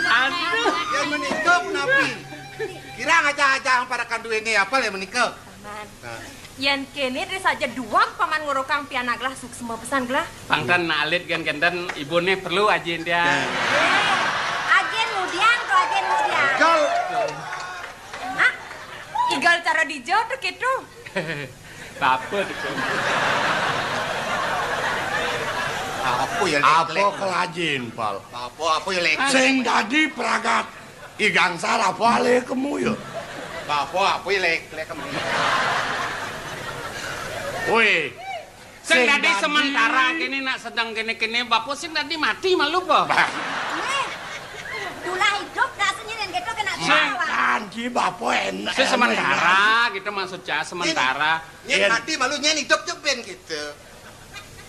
Aduh. Yang menikah napi? Kira ngajak-ngajak para kandu ini apa yang menikah? Paman. Nah. Yen kene dadi saja duwag Paman ngorokang pianak gelah suksma pesan gelah. Pang ten nak alit gen kenten ibune perlu ajin dia. Nah. Eh, ajin mudian to, ajin mudian. Kal- Hah? Igal cara dija to keto. Apa to? Apa ya, Lek? Apa kelajin, Pal? Apa, apa ya, Lek? Sing dadi pragat I Gangsar apa ale kemu ya? Apa, apa ya, Lek? Lek kemu. Woi, Sing sing dadi dadi sementara kene nak sedang kene-kene, bapa sing dadi mati malu apa? Bah. Eh, tulah idup nak senyen keto kena Sing salah. Kan ki bapa enak. Sing sementara, kita maksudnya sementara. Nyen Yen mati malu nyen idup je ben gitu.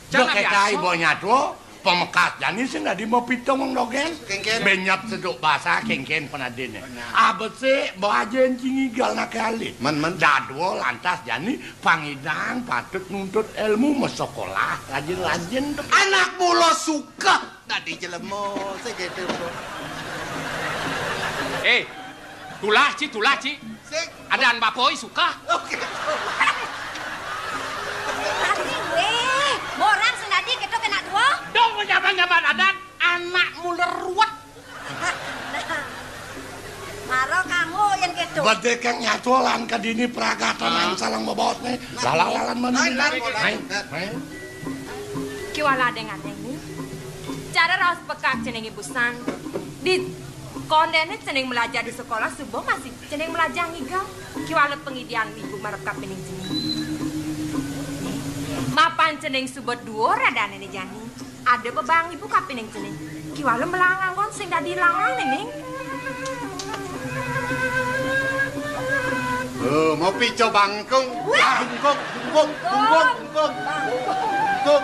Jangan Dok kekai biasa. Bonya tuh, pemekas jani sing dadi mau pitung wong dogen. Kengken. Benyap seduk basa kengken penadine. Benar. Abet sik, bajen cingigal nak kali. Men, men. Dadua lantas jani pangidang patut nuntut ilmu, mesekolah rajin-rajin. Anak mula suka dadi jelema, sing gitu. Eh, tulah, Ci, tulah, Ci. Sing. Adaan bapa i suka. Oke. Asing weh, morang sing dadi keto kena dua. Dong, nyambat-nyambat adan, anak mula ruwet. Mara kamu yen keto. Badhe kang nyatu lan kadini pragatan Nah. Angsal lan bebaosne. Nah. Lala lalan mani. Nah, nah, nah. Hai, hai. Kiwala deng-adeng ni. Cara raos pekak cening ibusan. Di kondene cening melajah di sekolah suba masih cening melajah ngiga. Kiwala pengidian ibu marep kapining cening. Mapan cening suba duur adane ne jani. Ada bebang ibu kapining cening. Kiwala melanganggon sing dadi langang nening. Oh, mau pico bangkung. Wah. Bungkuk, bungkuk, bungkuk, bungkuk. Bungkuk.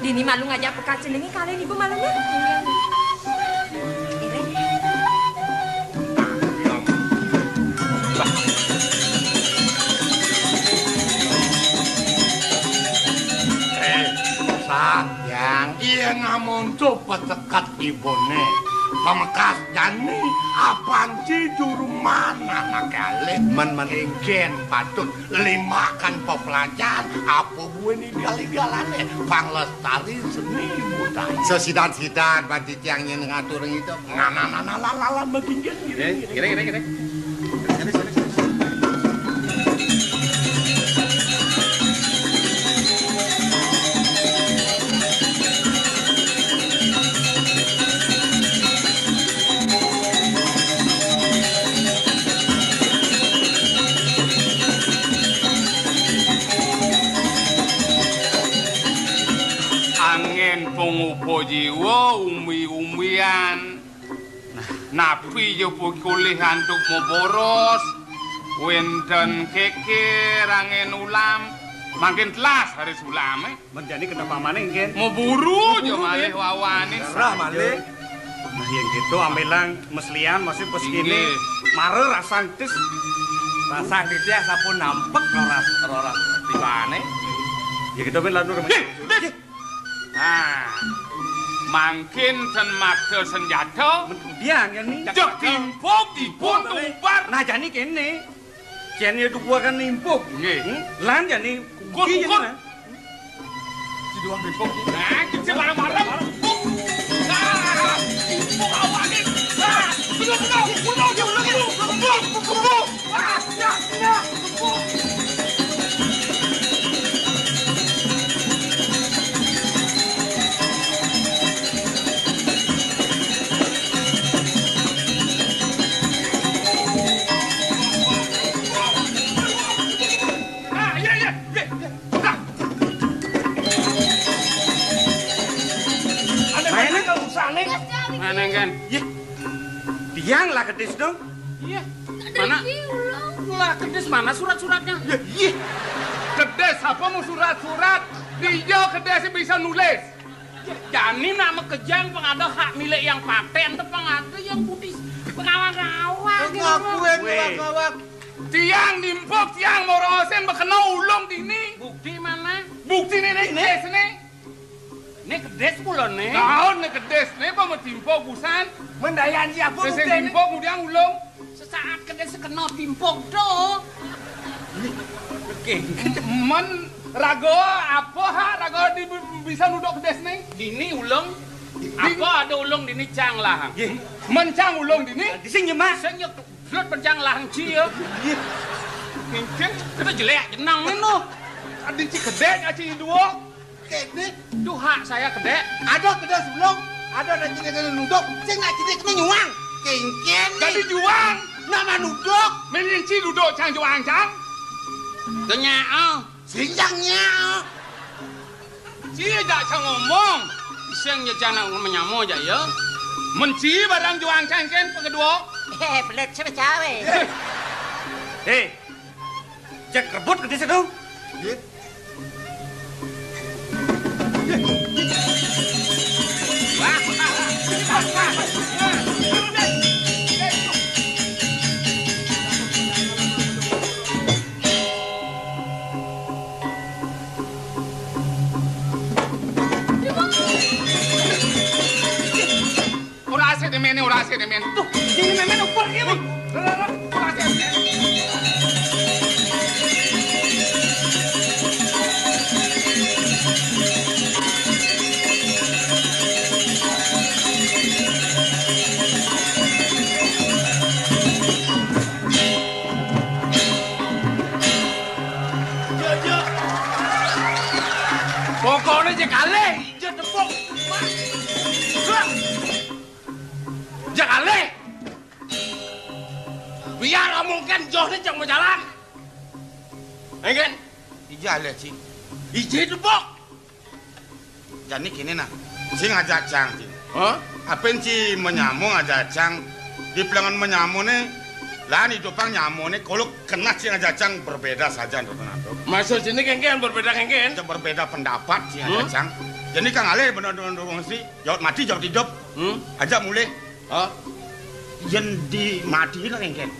Dini malu ngajak pekacenengi kalian ibu malamnya. Iring. Eh, Sang, yang iya ngamonco petekat ibune. Pamekas jani, apan ci juru mana makale. Men, men. Engken patut limakan pepelajaran, apa buin igal-igalane, panglestari seni budaya. Sesidan-sidan, ban titiang nyen ngatur ngidup. Nah, nah, nah, nah, lah, lah, lah, begini, gini, Eh, gini, gini, gini, gini. Gini, gini, gini. Angin pangupa jiwa umbi-umbian. Napi ja polih antuk maboros, wénten kékér angin ulam, mangkin telas raris ulamé. Men jani kenapa maning, Gén? Maburu ja malih wawané. Gerah malih. Nah, yén kéto ambilang meslian masih pas kéné mara rasang tis. Rasang tis ya sampun nampek roras, roras tibané. Ya kéto, Gén, lantur. Nah, mangkin ten makta senjata. Biang ya ni. Jeg timpug dipun tumpar. Nah, jani kéné. Jani dukuakan nimpug. Nggih. Hmm? Lan jani kukur, kukur. Nah. Nah, kita malam-malam. Nah, timpug awake. Nah, bener-bener. Ulang, ulang, ulang. Mana kan? Yeh, tiang lah kedis dong. Iya. Mana? Lah, kedis mana surat-suratnya? Ya, iya. Kedis apa mau surat-surat? Dia kedis bisa nulis. Jani nak makejang pang ada hak milik yang paten, te pang ada yang budi pengawang-awang. Ngaku, weh, ngawang-ngawang. Tiang nimpug, tiang morosin bekena ulung dini. Bukti mana? Bukti nih, nih, nih, sini. Né kedis kula né. Naon né kedis né, apa matimpug usan? Mendayan siapa sing buktiné? Timpug ngudiang ulung. Sesaat kedis kena timpug to. Oké. Men raga apa ha, raga di, bisa nuduk kedis né? Dini ulung. Apa ada ulung dini cang lahang? Nggih. Men cang ulung dini? Di sing nyemak. Sing nyek, blut pencang lahang ci ya. Nggih. Mungkin kita jelek jenang ngono. Adi ci kedék, aci dua. Kedék. Duh, hak saya kedék. Ada kedék sebelum, ada nak cilik kena nuduk, sing nak cilik kena nyuang. Kéngkén ni. Jadi juang. Nama nuduk? Mending ci duduk cang juang cang. Tanya ah. Sing cang nya. Ci jak cang ngomong. Sing ya cang nak menyamo aja ya. Menci barang juang cang kén pengeduo. Eh, pelit siapa cawe? Eh. Cek rebut ke desa tu. Nggih. Ora asik demen, ora asik demen. Tuh, sing memen ukur ki, Bang. Ora, ora, ora asik demen. Pokokné jek kalih. Jek tepuk. Jek alih. Biar omongkan joh ni cang majalan. Engken? Ija alih, Ci. Ija tepuk. Jani kéné nah. Ci ngajak cang, Ci. Hah? Apin ci menyamo ngajak cang. Di pelengan menyamo né Lan idupang nyamoné kala kena sing ajajang berbeda saja, Ndo Fernando. Maksud sini kéngkén berbeda kéngkén? Ya, berbeda pendapat sing Hmm? ajajang. Jadi kang alih bener-bener wong si, jawab mati, jawab hidup. Hmm? Aja mulih. Oh. Yén dimatihi lah kéngkén.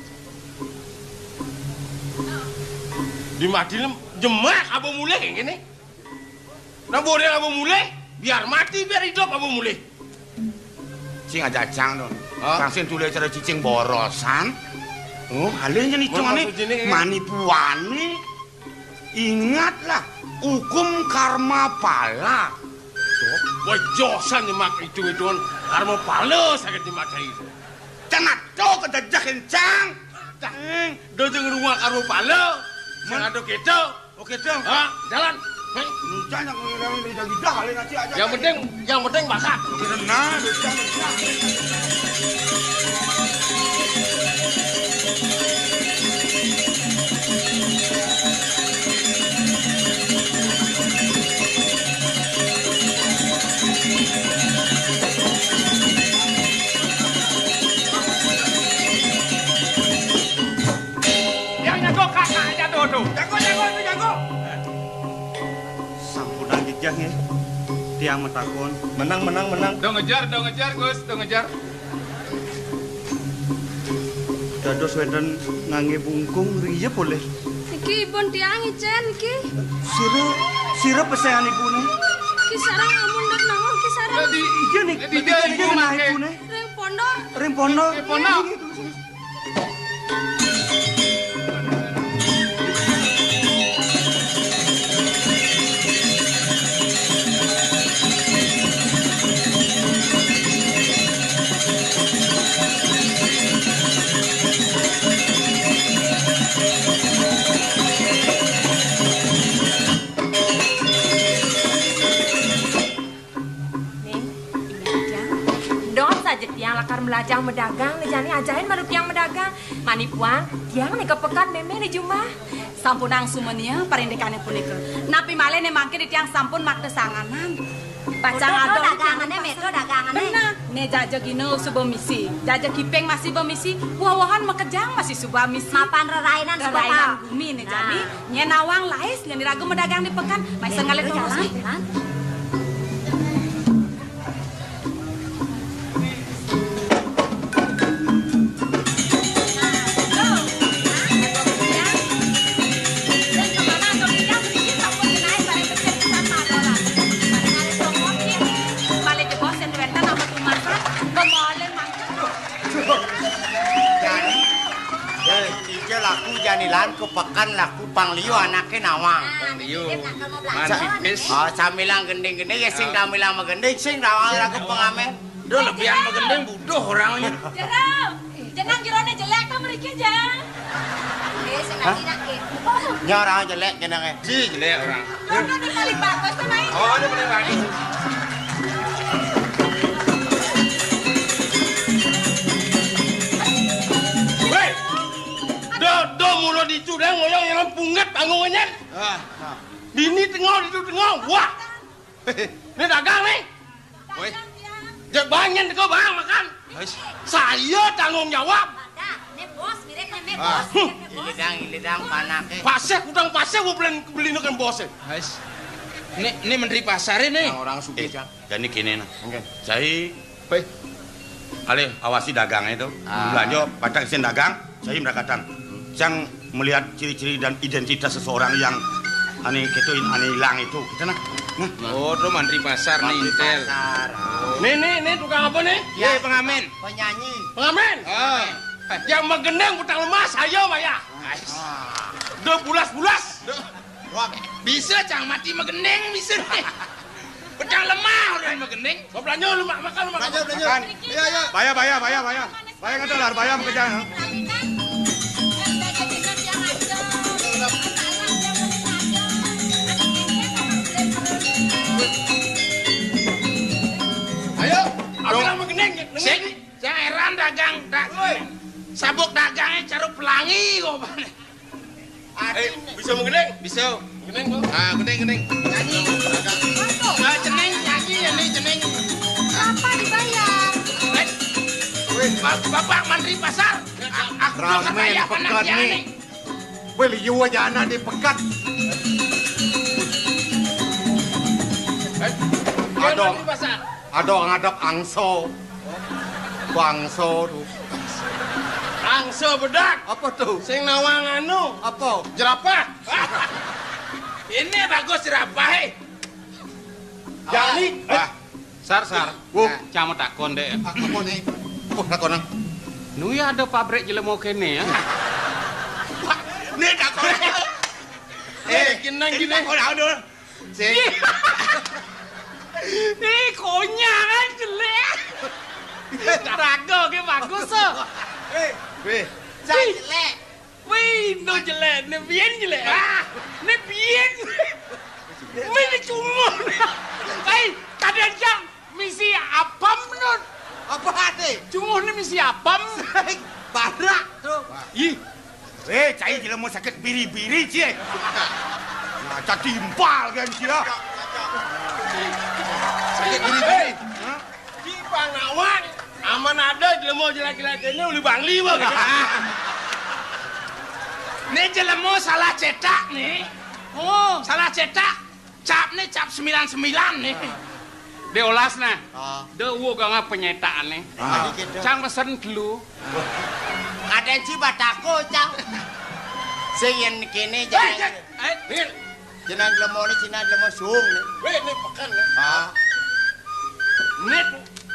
Dimatihi jemak apa mulih kéngkén né? Nah, boleh apa mulih? Biar mati, biar hidup apa mulih? Sing ajajang to. Hah? Kang sing dulé cara cicing borosan. Oh, alih yen Mun icungane maksud jenenge? Manipuane. Ingatlah, hukum karma pala. Wah, josan nyemak hitung-hitungan karma pala saged nyemak cai. Cenat to kedejeh kencang. Dah, do sing rumah karma pala. Sing Mun- ado keto. Oke, Cang. Ha, jalan. Hei. Jangan yang lidah-lidah, kali ngaji aja. Yang penting, yang penting makan. Bener, nah, bisa, bisa. Yang jago kakak aja tuh, tuh. Jago, jago, itu jago. Sampun nggih, nggih. Tiang matakon. Menang, menang, menang. Do ngejar, do ngejar, Gus, do ngejar. Dados wénten nganggé bungkung riye polih. Iki ibun tiang icén iki. Sira, sira pesengan ibune. Ki sareng amun ndak nawon ki sareng. Dadi iya nih, dadi iya ibu nih mangke. Ibune. Ring pondok. Ring pondok. Ring pondok. Ning, ingat tiang. Dong saja tiang lakar melajang medagang, né jani ajahin malu tiang medagang. Manipuan, tiang né ka pekan mémé né jumah. Sampunang sumenia parindikane punika. Napi malih né mangkin tiang sampun makta sanganan. Pacang ada dagangane, méto dagangane. Bener. Né jaja gina suba misi, jaja kiping masih bemisi, woh-wohan makejang masih suba misi. Mapan rerainan suba. Rerainan gumi né jani. Nah. Nyén nawang lais, nyén iraga medagang di pekan, mai senggalih terus, jalan, nih. Jalan. Balik jebos yang duwetan sama tumasan, bemolin mangkuk. Jani, jani dija laku jani lan ke pekan laku pang liu anake nawang. Pang liu. Man pipis. Oh, samilang gending-gending ya sing samilang magending sing nawang laku pengamen. Duh, lebihan magending buduh orangnya. Jero, jenang jerone jelek to mriki, Jang. Eh, sing Hah? Ngerti nak, Ki? Nya orang jelek jenenge. Si jelek orang. Kono di kali bagus to, Mai. Oh, ini paling bagus. Hei! Do, do mulo ditu dah ngoyong yang pungget bangunnya. Ah, ah. Bini tengok ditu tengok. Wah. Ini dagang nih. Woi. Jek banyen teko bang makan. Wis. Saya tanggung jawab. Dah, ne bos, mirip ne Ah. Bos, mirip ne bos. Iledang, iledang, panake. Paseh, kudang paseh, gua beli, beli nekan bos. Wis. Ini, ini menteri pasar ini. Yang orang sugih, Eh, Jang. Jadi gini, nah. Oke. Saya Woi. Alih awasi dagangnya itu. Ah. Belanja, pacang isin dagang. Saya meragatan. Yang melihat ciri-ciri dan identitas seseorang yang ane gitu, ane hilang itu, kita nah. Nah. Oh, itu mantri pasar nih, Mantri intel. Pasar. Nih, nih, nih, tukang apa nih? Ya. Iya, pengamen. Penyanyi. Pengamen? Ah. Yang magending petang lemas, ayo, Maya. Nice. Udah bulas-bulas. Duh. Wah, bisa cang mati magending, bisa nih. Petang lemah orang magending. Mau belanja lu, Mak, makan lu, makan. Belanja, belanja. Makan. Iya, iya. Bayar, bayar, bayar, bayar. Bayar kata lah, bayar makan jangan. Ayo, apa Dong. Nama gending? Sik, jangan heran dagang, da-, Woi. Sabuk dagangnya carup pelangi kok. Eh, bisa menggending? Bisa. Gending, Bang. Ah, gending, gending. Nyanyi. Ah, ceneng, nyanyi ya nih, ceneng. Berapa dibayar? Eh. Bapak mantri pasar. Aku rame pekad nih. Weh, liu aja anak di pekad. Ada, ada ngadep angso. Bangso tuh. Angso bedak. Apa tuh? Sing nawang anu. Apa? Jerapah. Ini bagus jerapah, eh. Jani. Ah, Sar, Sar. Wo. Nah, cang mau takon, Dek. Ah, apa nih? Oh, takon, Nang. Nu ya ada pabrik jelema kene ya. Nih takon. Eh, kenang gini. Takon, aduh. Sing. Ih, konyang aja jelek. Raga ke bagus, oh. Eh, weh. Cang jelek. Wih, no jelek, ne bien jelek. Ah, ne bien. Mene cunguh. Hei, kadang jang misi apam nun. Apa ate? Cunguh ne misi apam. Barak tuh. Ih. Eh, cai jelema sakit biri-biri cie. Nah, catimpal kan cie. Sakit biri-biri. Hah? Di Pangawan, aman ada jelema jelek-jelek ini uli Bangli, Bang. Ini jelema salah cetak nih. Oh, salah cetak. Cap nih cap sembilan sembilan nih. Diolas nah. Ah. De wo ganga penyetakan nih. Ah. Cang pesen dulu. Ada ci batako, Cang. Sing yen kene jangan. Eh, eh. Jenang jelema ni, jenang jelema sung ni. Weh, ni peken ni. Ha? Ni,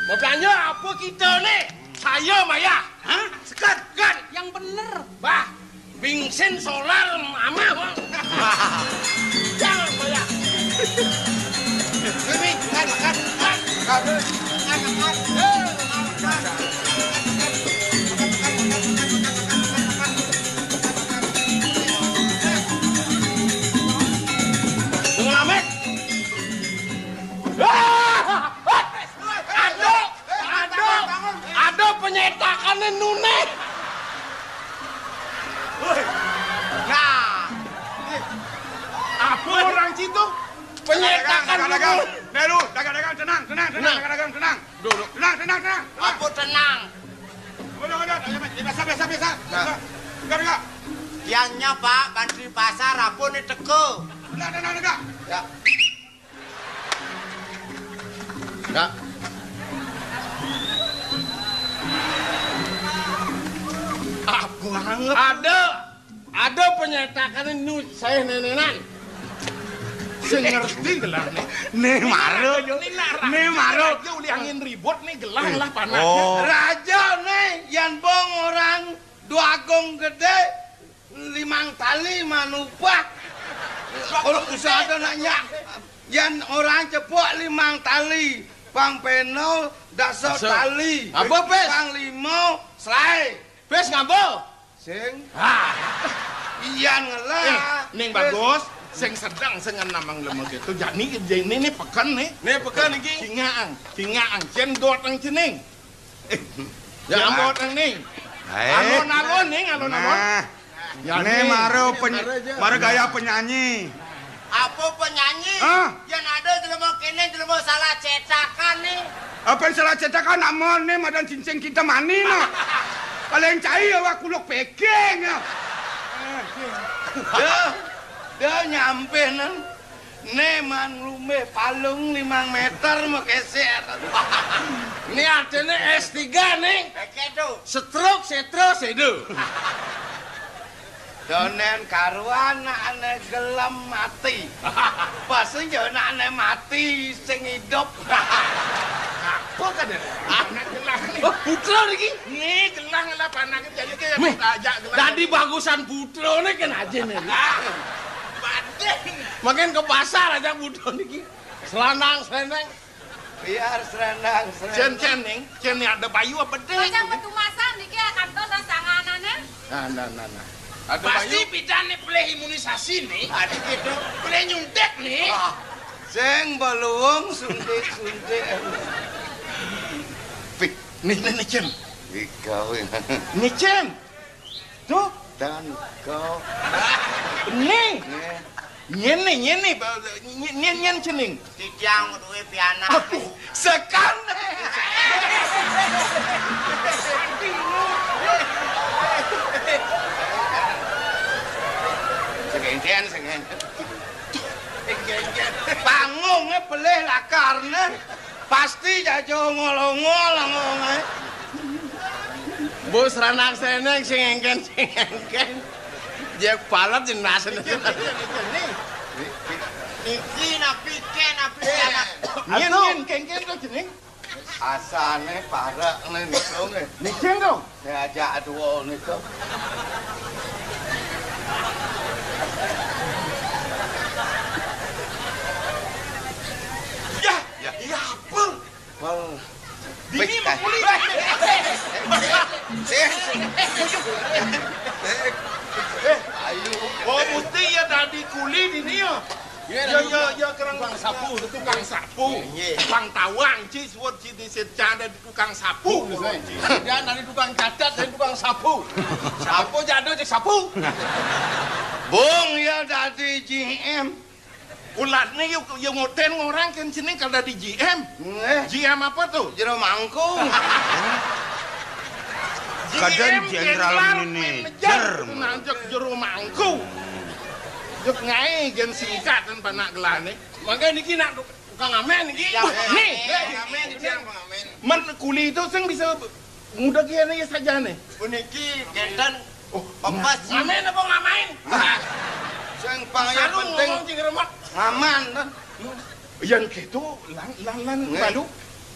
mau belanja apa kita ni? Saya mayah. Hah? Sekat, kan? Yang bener. Bah, bensin solar amah, Bang. Jangan mayah. Ini, kan, kan, kan. Kan, kan, kan. Eh, kan, kan. Tunggu, Amit. Aduh, aduh, aduh, penyetakannya nuneh. Nah, apa orang situ? Penyetakan dagang, dagang. Nuneh. Nih, lu, dagang-dagang, tenang, tenang, tenang, tenang, dagang-dagang, tenang. Duduk. Tenang, tenang, tenang. Apa tenang? Udah, udah, biasa, biasa, biasa. Nah. Udah, udah. Tiangnya, Pak, bantri pasar, apa nih teko? Udah, tenang, tenang. Ya. Nah. Ah, banget. Ada, ada penyetakan ini saya nenenan. Saya ngerti gelar nih. Nih maro. Nih maro. Raja uli angin ribut nih gelar lah panas. Oh. Raja nih yang bong orang dua gong gede. Limang tali manupah. Kalau usah ada nanya, yan orang cepok limang tali, pang peno daso tali, apa, Pes? Pang limo selai. Pes ngapa? Sing. Ah. Iyan ngelah. Eh, ning bagus, sing sedang sing namang lemah gitu. Jani, jani ini peken nih. Nih peken iki. Cingaang, cingaang, cendot ang cening. Eh, ya, ambot nang ning. Alon-alon ning, alon-alon. Nah. Ya, ning, maro maro gaya penyanyi. Apa penyanyi? Hah? Yang ada jelema kene jelema salah cetakan nih. Apa yang salah cetakan? Nak mon nih madan cincin kita mani no. Paling cai ya wak kuluk peking ya. Dah, dah nyampe nang. Né man lumbih palung limang meter makésér. Né artiné S tiga, Ning. Kéto. Setruk, sétra, séda. Donén karuan ané gelem mati. Pas yo ané mati sing idup. Apa kan? Anak gelah né. Oh, putra niki. Né gelah lah panaké jadi ké ajak gelah. Dadi bagusan putra né kén ajé né. Badé. Mangkén ke pasar aja putra niki. Selanang, seleneng. Biar selenang, seleneng. Cén, cén, Ning. Cén, nih ada bayu apa, Ding? Macam petumasan niki ya, kantor dan sanganané. Nah, nah, nah, nah. Ada pasti bayu. Bidan nih pelih imunisasi nih. Ada gitu. Pelih nyuntik nih. Wah, sing beluung suntik-suntik. Pik, nih, nih, nih, Cén. Ikau ya. Nih, Cén. Tuh. Dan kau. Nih. Nih. Nyén nih, nyén nih, ba-, nyén, nyén, nyén cening. Titiang duwe pianak. Aduh, sekan. Kén sing ngéngkén. Panggungé belih lakarné. Pasti jaja ongol-ongol, ongol-ongol. Bos ranak sénéng sing ngéngkén, sing ngéngkén. Jek palet jenas. Niki napi kén, napi kén. Nyén, nyén, kéngkén to jeneng. Asané parek né niku nggih. Niki to. Saya ajak dua niku. Ya, ya, ya apa? Wah. Dini mah kuli. Eh, eh, eh, ayo. Oh, mesti ya tadi kuli dini ya. Ya, ya, ya, kerang tukang sapu, tukang sapu. Iya. Tukang tawang, ci, suwet ci di Sirca ada di tukang sapu. Jangan dari tukang cacat, dari tukang sapu. Sapu jadul cek sapu. Bung ya dadi G M. Ulatné yuk, yuk ngoten ngorang kén sini kalau dadi G M. Nggih. G M apa tuh? Jero mangkung. Kadén G M jenderal general manager. Manager. Nanjak jero mangkung. Yuk ngaé gén singkatan panak gelané. Mangké niki nak tukang amén niki. Ya, nih, pengamen, pengamen, pengamen. Men kuli itu sing bisa muda kiana ya sajané. Puniki kénten. Oh, pepes. Ngamen apa ngamain? Sing paling penting ngomong cing remek. Ngaman kan. Yang gitu lan lan lan balu.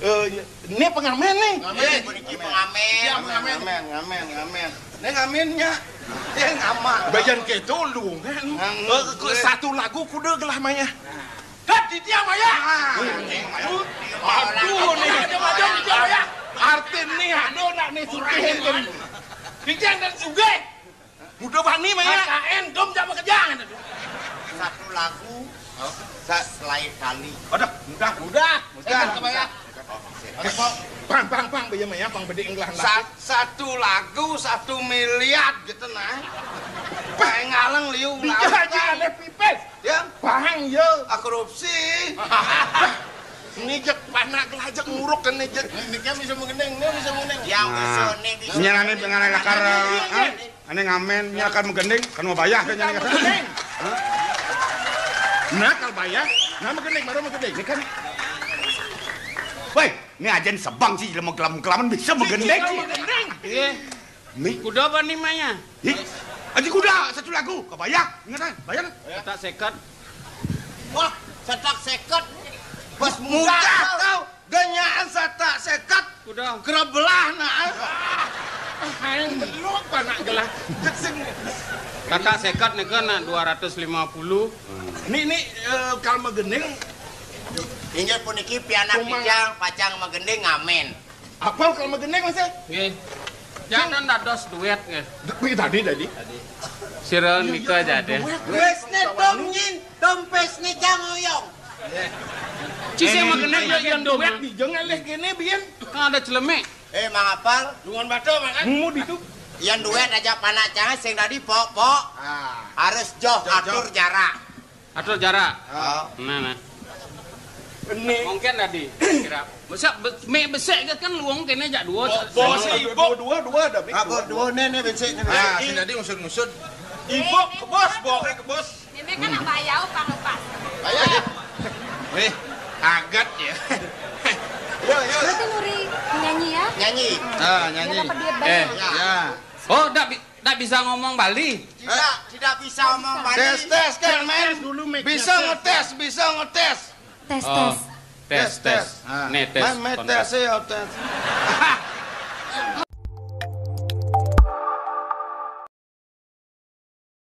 Eh, ini pengamen nih. Ngamen, puniki pengamen. Ya, pengamen. Ngamen, ngamen, ngamen. Ini ngamennya. Dia ngaman. Bayan gitu lu kan. Eh, satu lagu kuda gelah maya. Kat di dia maya. Aduh nih. Aduh, aduh, aduh, aduh, aduh, aduh. Artin nih, aduh nak nih sugih kan. Di dia dan sugih. Udah bani maya. K N dom sama kejang. Satu lagu, sa selain kali. Udah, udah, udah. Udah. Bang, bang, bang, baya maya, bang bedik ngelah. Satu lagu satu miliar gitu nah. Paling ngaleng liu. Bisa aja ada pipis. Ya. Pahang ya. Ah, korupsi. Ini jek panak lah jek nguruk kan nih jek. Ini kan bisa mengendeng, ini bisa mengendeng. Yang bisa nih bisa. Nyarane dengan lakar. Ané ngamen nya kan menggending, kan mau bayah kan nyarane. Nah, kalau bayah, nah menggending baru menggending. Ini kan. Woi, ini ajen sebang sih jelema gelam-gelaman bisa menggending. Menggending. Iya. Nih. Kuda apa nih maya? Ih, aji kuda satu lagu, kebayang, ingat kan? Bayang. Kata seket. Wah, setak seket. Bos muda tau. Ganyaan setak seket. Kuda. Kerebelah nah. Aing belum panak gelah. Kata seket nih kan dua ratus lima puluh. Nih nih eh, kalau megending. Inggih puniki pianak picang pacang megending ngamen. Apa kalau megending masih? Nggih. Jangan dados duet nggih. Tadi tadi. Sira nika jadé. Wis né dom nyin, dom pes né jangoyong. Ci sing megending ya yang duet di jeng alih kene biyen. Kan ada celemek. Eh, Mang Apal. Dungan bata makan. Mumud itu. Yang duet aja panak jangan sing tadi pok-pok. Ah. Harus joh atur jarak. Atur jarak. Oh. Nah, nah. Ini. Mungkin tadi kira. Masa be- mek besek ke kan luang kene jak dua. Bos ibuk dua dua dah. Apa dua nih nih besek nih. Ah, sing tadi ngusut-ngusut. Ibuk ke bos, bos ke bos. Ini kan apa ya upang lepas. Ayo. Weh, agat ya. Yo yo. Berarti Nuri nyanyi ya? Nyanyi. Ah, nyanyi. Dia dapat duit banyak. Eh, ya. Oh, dak bi- dak bisa ngomong Bali. Tidak, tidak bisa ngomong Bali. Tes tes kan main. Tes dulu, Mek. Bisa ngetes, bisa ngetes. Tes tes. Tes tes. Tes tes. Ah. Nih tes. Main main tes ya tes.